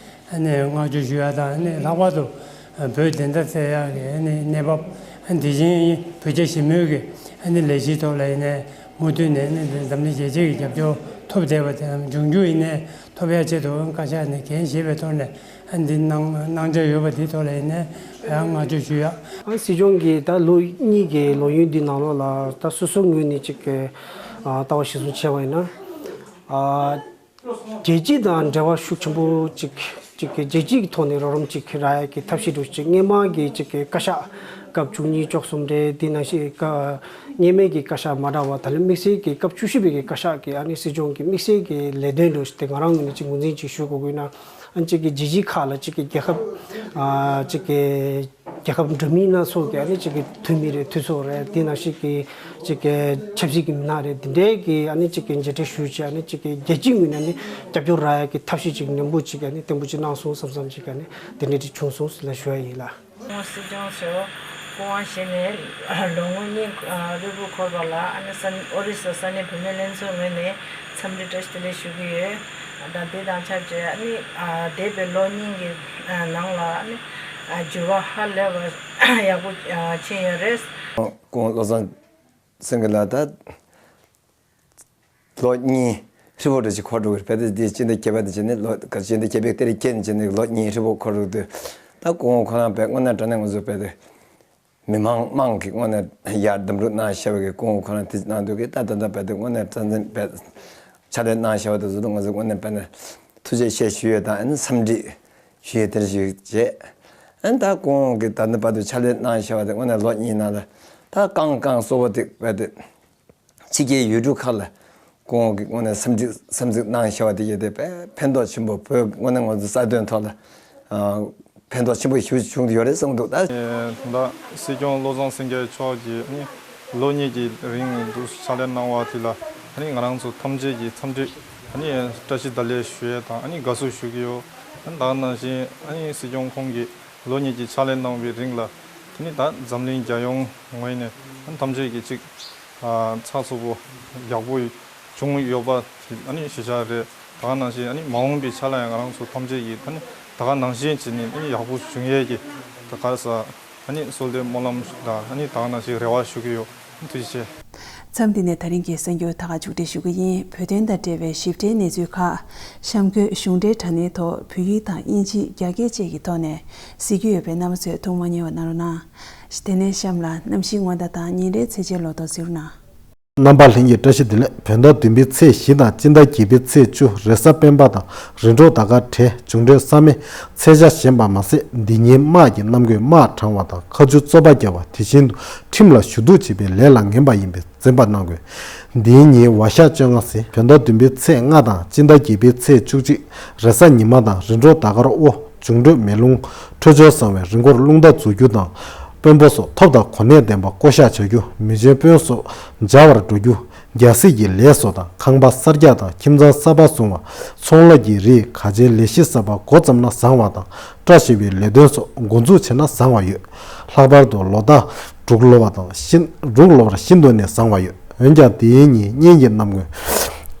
ཨ་ནི་བསྔགས་བརྗོད་ཞུ་ཡག་དང་ཨ་ནི་ལྷག་པར་དུ་བོད་བདེན་མཐའ་གསལ་ཡག་གི་ཨ་ནི་གནས་བབ་ཨ་ནི་དེ་བཞིན་བོད་རྒྱ་ཞི་མོལ་གྱི་ཨ་ནི་ལས་གཞིའི་ཐོག་ལ་ཡིན་ནའི་མུ་མཐུད་ནས་ཨ་ནི་འཛམ་གླིང་རྒྱལ་སྤྱིའི་གི་རྒྱབ་སྐྱོར་ཐོབ་བསྡད་པ་དེ་འབྱུང་འགྱུར་ཡིན་ནའི་ཐོབ་ཡག་ཆེད་དུ་བཀའ་ཤག་ནས་འགན་བཞེས་པའི་ཐོག་ནས་ཨ་ནི་འདི་གནང་གནང་འཆར་ཡོད་པ་དེའི་ཐོག་ལ་ཡིན་ནའི་ཡང་བསྔགས་བརྗོད་ཞུ་ཡག་ཨ་སྲིད་སྐྱོང་གིས་ད་ལོ་གཉིས་ཀྱི་ལོ་ཡུན་འདི་ནང་ལོགས་ལ་ད་སོ་སོའི་ངོས་ནས་ཅིག་གི་ཨ་ལྟ་བ་གཞིར་བཟུང་བྱས་པ་ཡིན་ན། ཨ། རྒྱལ་སྤྱི་དང་འབྲེལ་བ་ཤུགས་ཆེན་པོ་ཅིག་ཅིག་གི་རྒྱལ་སྤྱི་གི་ཐོག་ནས་རོགས་རམ་ཅིག་རག་ཡག་གི་ཐབས་ཤེས་འདྲ་ཅིག་སྔོན་མ་གི་ཅིག་གི་བཀའ་ཤག་སྐབས་བཅུ་གཉིས་བཅུ་གསུམ་རེད། དེ་ནང་བཞིན་ཀ་སྔོན་མའི་གི་བཀའ་ཤག་མ་འདྲ་བ་ད་ལན་དམིགས་བསལ་གྱི་སྐབས་བཅུ་བཞི་པའི་གི་བཀའ་ཤག་གི་ཨ་ནི་སྲིད་སྐྱོང་གི་དམིགས་བསལ་གྱི་ལས་དོན་འདྲ་ཞིག་དེ་ང་རང་ངོས་ནས་ཅིག་ངོས་འཛིན་ཅིག་ཞུ་དགོས་དགོས་ན་ཨ་ནི་ཅིག་གི་རྒྱལ་སྤྱི་ཁག་ལ་ཅིག་གི་རྒྱལ་ཁབ་ཨ་ཅིག་གི་རྒྱལ་ཁབ་འདྲ་མིན་སྣ་ཚོགས་ཀྱི་ཨ་ནི་གཅིག་གི་འཐུས་མི་རེད། འཐུས་ཚོགས་རེད། དེ་ནང་བཞིན་གྱི་གཅིག་གི་ཆབ་སྲིད་ཀྱི་མི་སྣ་རེད། དེ་འདྲའི་གི་ཨ་ནི་གཅིག་གི་མཇལ་འཕྲད་ཞུས་བྱས་ཨ་ནི་གཅིག་གི་རྒྱལ་སྤྱིའི་ངོས་ནས་ཨ་ནི་རྒྱབ་སྐྱོར་རག་ཡག་གི་ཐབས་ཤེས་ཅིག་ནན་པོ་ཅིག་ཨ་ནི་བརྟན་པོ་ཅིག་གནང་སོང་བསམ་བསམ་ཅིག་ཨ་ནི་དེ་འདྲ་ཅིག་བྱུང་སོང་ཟེར་ལ་ཞུ་ཡ་ཡིན་ལ། སྐུ་ངོ་སྲིད་སྐྱོང་མཆོག་སྐུ་དབང་བཞེས་ནས་ལོ་ངོ་གཉིས་ཧྲིལ་པོ་འཁོར་བ་ལ་ཨ་ནི་ས་ཨོ་རི་ས་ས་གནས་བུད་མེད་ལྷན་ཚོགས་ངོས་ནས་འཚམས་འདྲི་བཀྲ་ཤིས་བདེ་ལེགས་ཞུ་གི་ཡོད། ད་དེ་དང་ཆབས་ཅིག་ཨ་ནི་འདས་པའི་ལོ་གཉིས་ཀྱི་ནང་ལ་ཨ་ནི་འགྱུར་བ་ཧ་ལས་པ་ཡག་པོ་ཕྱིན་ཡོད་རེད། སྐུ་ངོ་བློ་བཟང་སེང་གེ་ལགས། ད་ལོ་གཉིས་ཧྲིལ་པོ་འདྲ་ཞིག་འཁོར་འགྲོ་གི་རེད། དཔེ་དེ་དེ་སྤྱི་ཟླ་བརྒྱད་པ་དེ་བྱས་ནས་ལོ་ག་སྤྱི་ཟླ་བརྒྱད་པའི་སྟེང་རེ་བརྒྱད་ནས་བྱས་ནས་ལོ་གཉིས་ཧྲིལ་པོ་འཁོར་འགྲོ་དུས་ད་སྐུ་ངོ་ཁོ་རང་དཔེ་དངོས་གནས་དྲང་གནས་ང་ཚོ་དཔེ་དེ། མི་མང་དམངས་ཀྱིས་དངོས་གནས་ཡར་འདེམས་སྒྲུག་གནང་བཞག་པའི་གི་སྐུ་ངོ་ཁོ་རང་དེ་གནང་འདུག་གི་ད་ད་ལྟ་རྦད་དེ་དངོས་གནས་རྩ་འཛིན་རྦད་ཕྱག་ལས་གནང་བཞག་པ་དེ་ཚོ་ལ་ང་ཚོ་དངོས་གནས་རྦད་ནས་ ཐུགས་རྗེ་ཆེ་ཞུ་ཡས་དང་ཨ་ནི་འཚམས་འདྲི་ཞུ་ཡས་དེ་འདྲ་ཞིག་བྱས། ཨ་ནི་ད་ཁོང་གིས་ད་ནི་བར་དུ་ཕྱག་ལས་གནང་བཞག་པ་དེ་དངོས་གནས་ལོ་གཉིས་ནང་ལ་ད་རྐང་རྐང་གསོ་བ་དེ་བས་དེ་ཕྱི་རྒྱལ་ཡུལ་གྲུ་ཁག་ལ་ཁོང་གིས་དངོས་གནས་འཚམས་འདྲི་འཚམས་གཟིགས་གནང་བཞག་པ་དེ་ཡིན་ཏེ་དཔེ་ཕན་ཐོགས་ཆེན་པོ། བོད་དངོས་གནས་ང་ཚོ་རྩ་དོན་ཐོག་ལ་ཨ་ཕན་ཐོགས་ཆེན་པོ་ཞིག་བྱུང་ཡོད་རེད་བསམ་འདུག་ད། ད་སྲིད་སྐྱོང་བློ་བཟང་སེང་གེ་མཆོག་གིས་ཨ་ནི་ལོ་གཉིས་ཀྱི་རིང་དུ་ཕྱག་ལས་གནང་བ་དེ་ལ་ཨ་ནི་ང་རང་ཚོ་ཐམས་ཅད་ཀྱིས་འཚམས་འདྲི་ཨ་ནི་བཀྲ་ཤིས་བདེ་ལེགས་ཞུ་ཡས་དང་ཨ་ནི་དགའ་བསུ་ཞུ་གི་ཡོད། ཨ་ནི་ད་ག་ནང་བཞིན་ཨ་ནི་སྲིད་སྐྱོང་ཁོང་གིས་ལོ་གཉིས་ཀྱི་ཕྱག་ལས་གནང་བའི་རིང་ལ་དེ་ནི་ད་འཛམ་གླིང་རྒྱལ་ཡོངས་ངོས་ནས་ཨ་ནི་ཐམས་ཅད་ཀྱིས་གཅིག་ཨ་ཚགས་ཚུད་པོ་ཡག་པོ་བྱུང་ཡོད་པ་དེ་ཨ་ནི་ཞུ་བྱ་རེད། ད་ག་ནང་བཞིན་ཨ་ནི་མ་འོངས་པའི་ཆ་ལ་ཡང་ང་རང་ཚོ་ཐམས་ཅད་ཀྱིས་ཨ་ནི་ད་ག་ནང་བཞིན་བྱས་ནས་ཨ་ནི་ཡག་པོ་བྱུང་ཡས་ཀྱི་ད་ག་རེ་ཟ་ཨ་ནི་གསོལ་འདེབས་སྨོན་ལམ་དང་ཨ་ནི་ད་ག་ནང་བཞིན་རེ་བ་ཞུ་གི་ཡོད། ཐུགས་རྗེ་ཆེ། མཚམས་འདི་ནས་ད་རིང་གི་གསར་འགྱུར་ད་ག་མཇུག་སྒྲིལ་ཞུ་གི་ཡིན། བོད་དོན་དང་འབྲེལ་བའི་ཞིབ་ཕྲའི་གནས་ཚུལ་ཁག་གཤམ་འཁོད་གཞུང་འབྲེལ་དྲ་གནས་ཐོག་བོད་ཡིག་དང་དབྱིན་ཇི། རྒྱ་སྐད་བཅས་ཀྱི་ཐོག་ནས་གཟིགས་ཀྱི་ཡོད་པས་རྣམ་པ་ཚོས་ཐུགས་མ་ཉེས་པ་གནང་རོགས་གནང་། དེ་ནས་གཤམ་ལ་གནམ་གཤིས་སྔོན་བརྡ་དང་ཉིན་རེའི་ཚེས་ཆའི་ལོ་ཐོ་གཟིགས་རོགས་གནང་། རྣམ་པ་ལྷན་རྒྱས་བཀྲ་ཤིས་བདེ་ལེགས། བོད་ཟླ་བདུན་པའི་ཚེས་བཞི་དང་སྤྱི་ཟླ་བརྒྱད་པའི་ཚེས་བཅུ། རེས་གཟའ་སྤེན་པ་དང་རིམ་གྲོ་ཟླ་སྐར་བྲལ། འབྱུང་འཕྲོད་ས་མེ་ཚེས་ཆ་ཞན་པ་མ་ཟད། འདི་ཉིན་དམག་གི་གནམ་སྒོས་དམག་དྲངས་པ་དང་ཁ་མཆུ་ཚོགས་པ་བརྒྱབ་པ། དེ་བཞིན་དུ་ཁྲིམས་ལ་ཞུ་གཏུག་བྱེད་པའི་ལས་ལ་ངན་པ་ཡིན་པས་འཛེམ་པ་གནང་དགོས། འདིའི་ཉིན་བ་ཤག་བཅོ་ལྔ་ཟེར། བོད་ཟླ་བདུན་པའི་ཚེས་ལྔ་དང་སྤྱི་ཟླ་བརྒྱད་པའི་ཚེས་བཅུ་གཅིག། རེས་གཟའ་ཉི་མ་དང་རིམ་གྲོ་ཟླ་སྐར་དབོ། འབྱུང་འཕྲོད་མེ་རླུང་། འཕྲོད་སྦྱོར་བཟང་བའི་རི་མགོར་རླུང་རྟ་འཛུལ་རྒྱུ་དང་། དཔོན་པོ་སོགས་ཐབས་དང་གོ་གནས་ལྡན་པ་བསྐོ་གཞག་བྱ་རྒྱུ། མི་རྗེ་དཔོན་སོགས་མཇལ་བར་འགྲོ་རྒྱུ། རྒྱལ་སྲིད་ཀྱི་ལས་སོགས་དང་ཁང་པ་གསར་རྒྱག་དང་ཁྱིམ་ཚང་གསར་པ་བཟུང་བ། ཚོང་ལས་ཀྱི་རིགས་ག་ཅིའི་ལས་གཞི་གསར་པ་འགོ་བརྩམས་ན་བཟང་བ་དང་། བཀྲ་ཤིས་པའི་ལས་དོན་སོགས་འགོ་འཛུགས་བྱས་ན་བཟང་བ་ཡོད། ལྷག་པར་དུ་ལོ་རྟགས་འབྲུག་ལོ་བ་དང་ཤིན། འབྲུག་ལོ་བར་ཤིན་ཏུ་ནས་བཟང་བ་ཡོད། འོན་ཀྱང་དེའི་ཉིན་གཉེན་གྱི་གནམ་ངོས་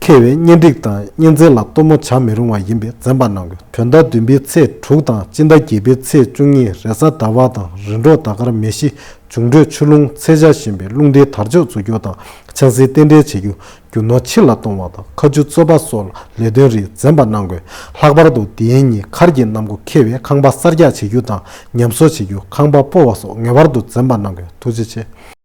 ཁེལ་བས་གཉེན་སྒྲིག་དང་གཉེན་ཚན་ལ་གཏུམ་མོ་བྱ་མི་རུང་བ་ཡིན་པས་འཛེམ་པ་གནང་དགོས། བོད་ཟླ་བདུན་པའི་ཚེས་དྲུག་དང་སྤྱི་ཟླ་བརྒྱད་པའི་ཚེས་བཅུ་གཉིས། རེས་གཟའ་ཟླ་བ་དང་རིམ་གྲོ་ཟླ་སྐར་མེ་བཞི། འབྱུང་འཕྲོད་ཆུ་རླུང་། ཚེས་ཆ་ཞན་པའི་རླུང་རྟའི་དར་ལྕོག་འཛུལ་རྒྱུ་དང་ཆང་སའི་རྟེན་འབྲེལ་བྱེད་རྒྱུ། རྒྱུ་ནོར་ཕྱི་ལ་གཏོང་བ་དང་ཁ་མཆུ་ཚོགས་པ་སོགས་ལ་ལས་དོན་རིགས་འཛེམ་པ་གནང་དགོས། ལྷག་པར་དུ་དེའི་ཉིན་མཁར་གྱི་གནམ་སྒོ་ཁེལ་བས་ཁང་པ་གསར་རྒྱག་བྱེད་རྒྱུ་དང་ཉམས་གསོ་བྱེད་རྒྱུ། ཁང་པ་སྤོ་བ་སོགས་ངེས་པར་དུ་འཛེམ་པ་གནང་དགོས། ཐུགས་རྗེ་ཆེ།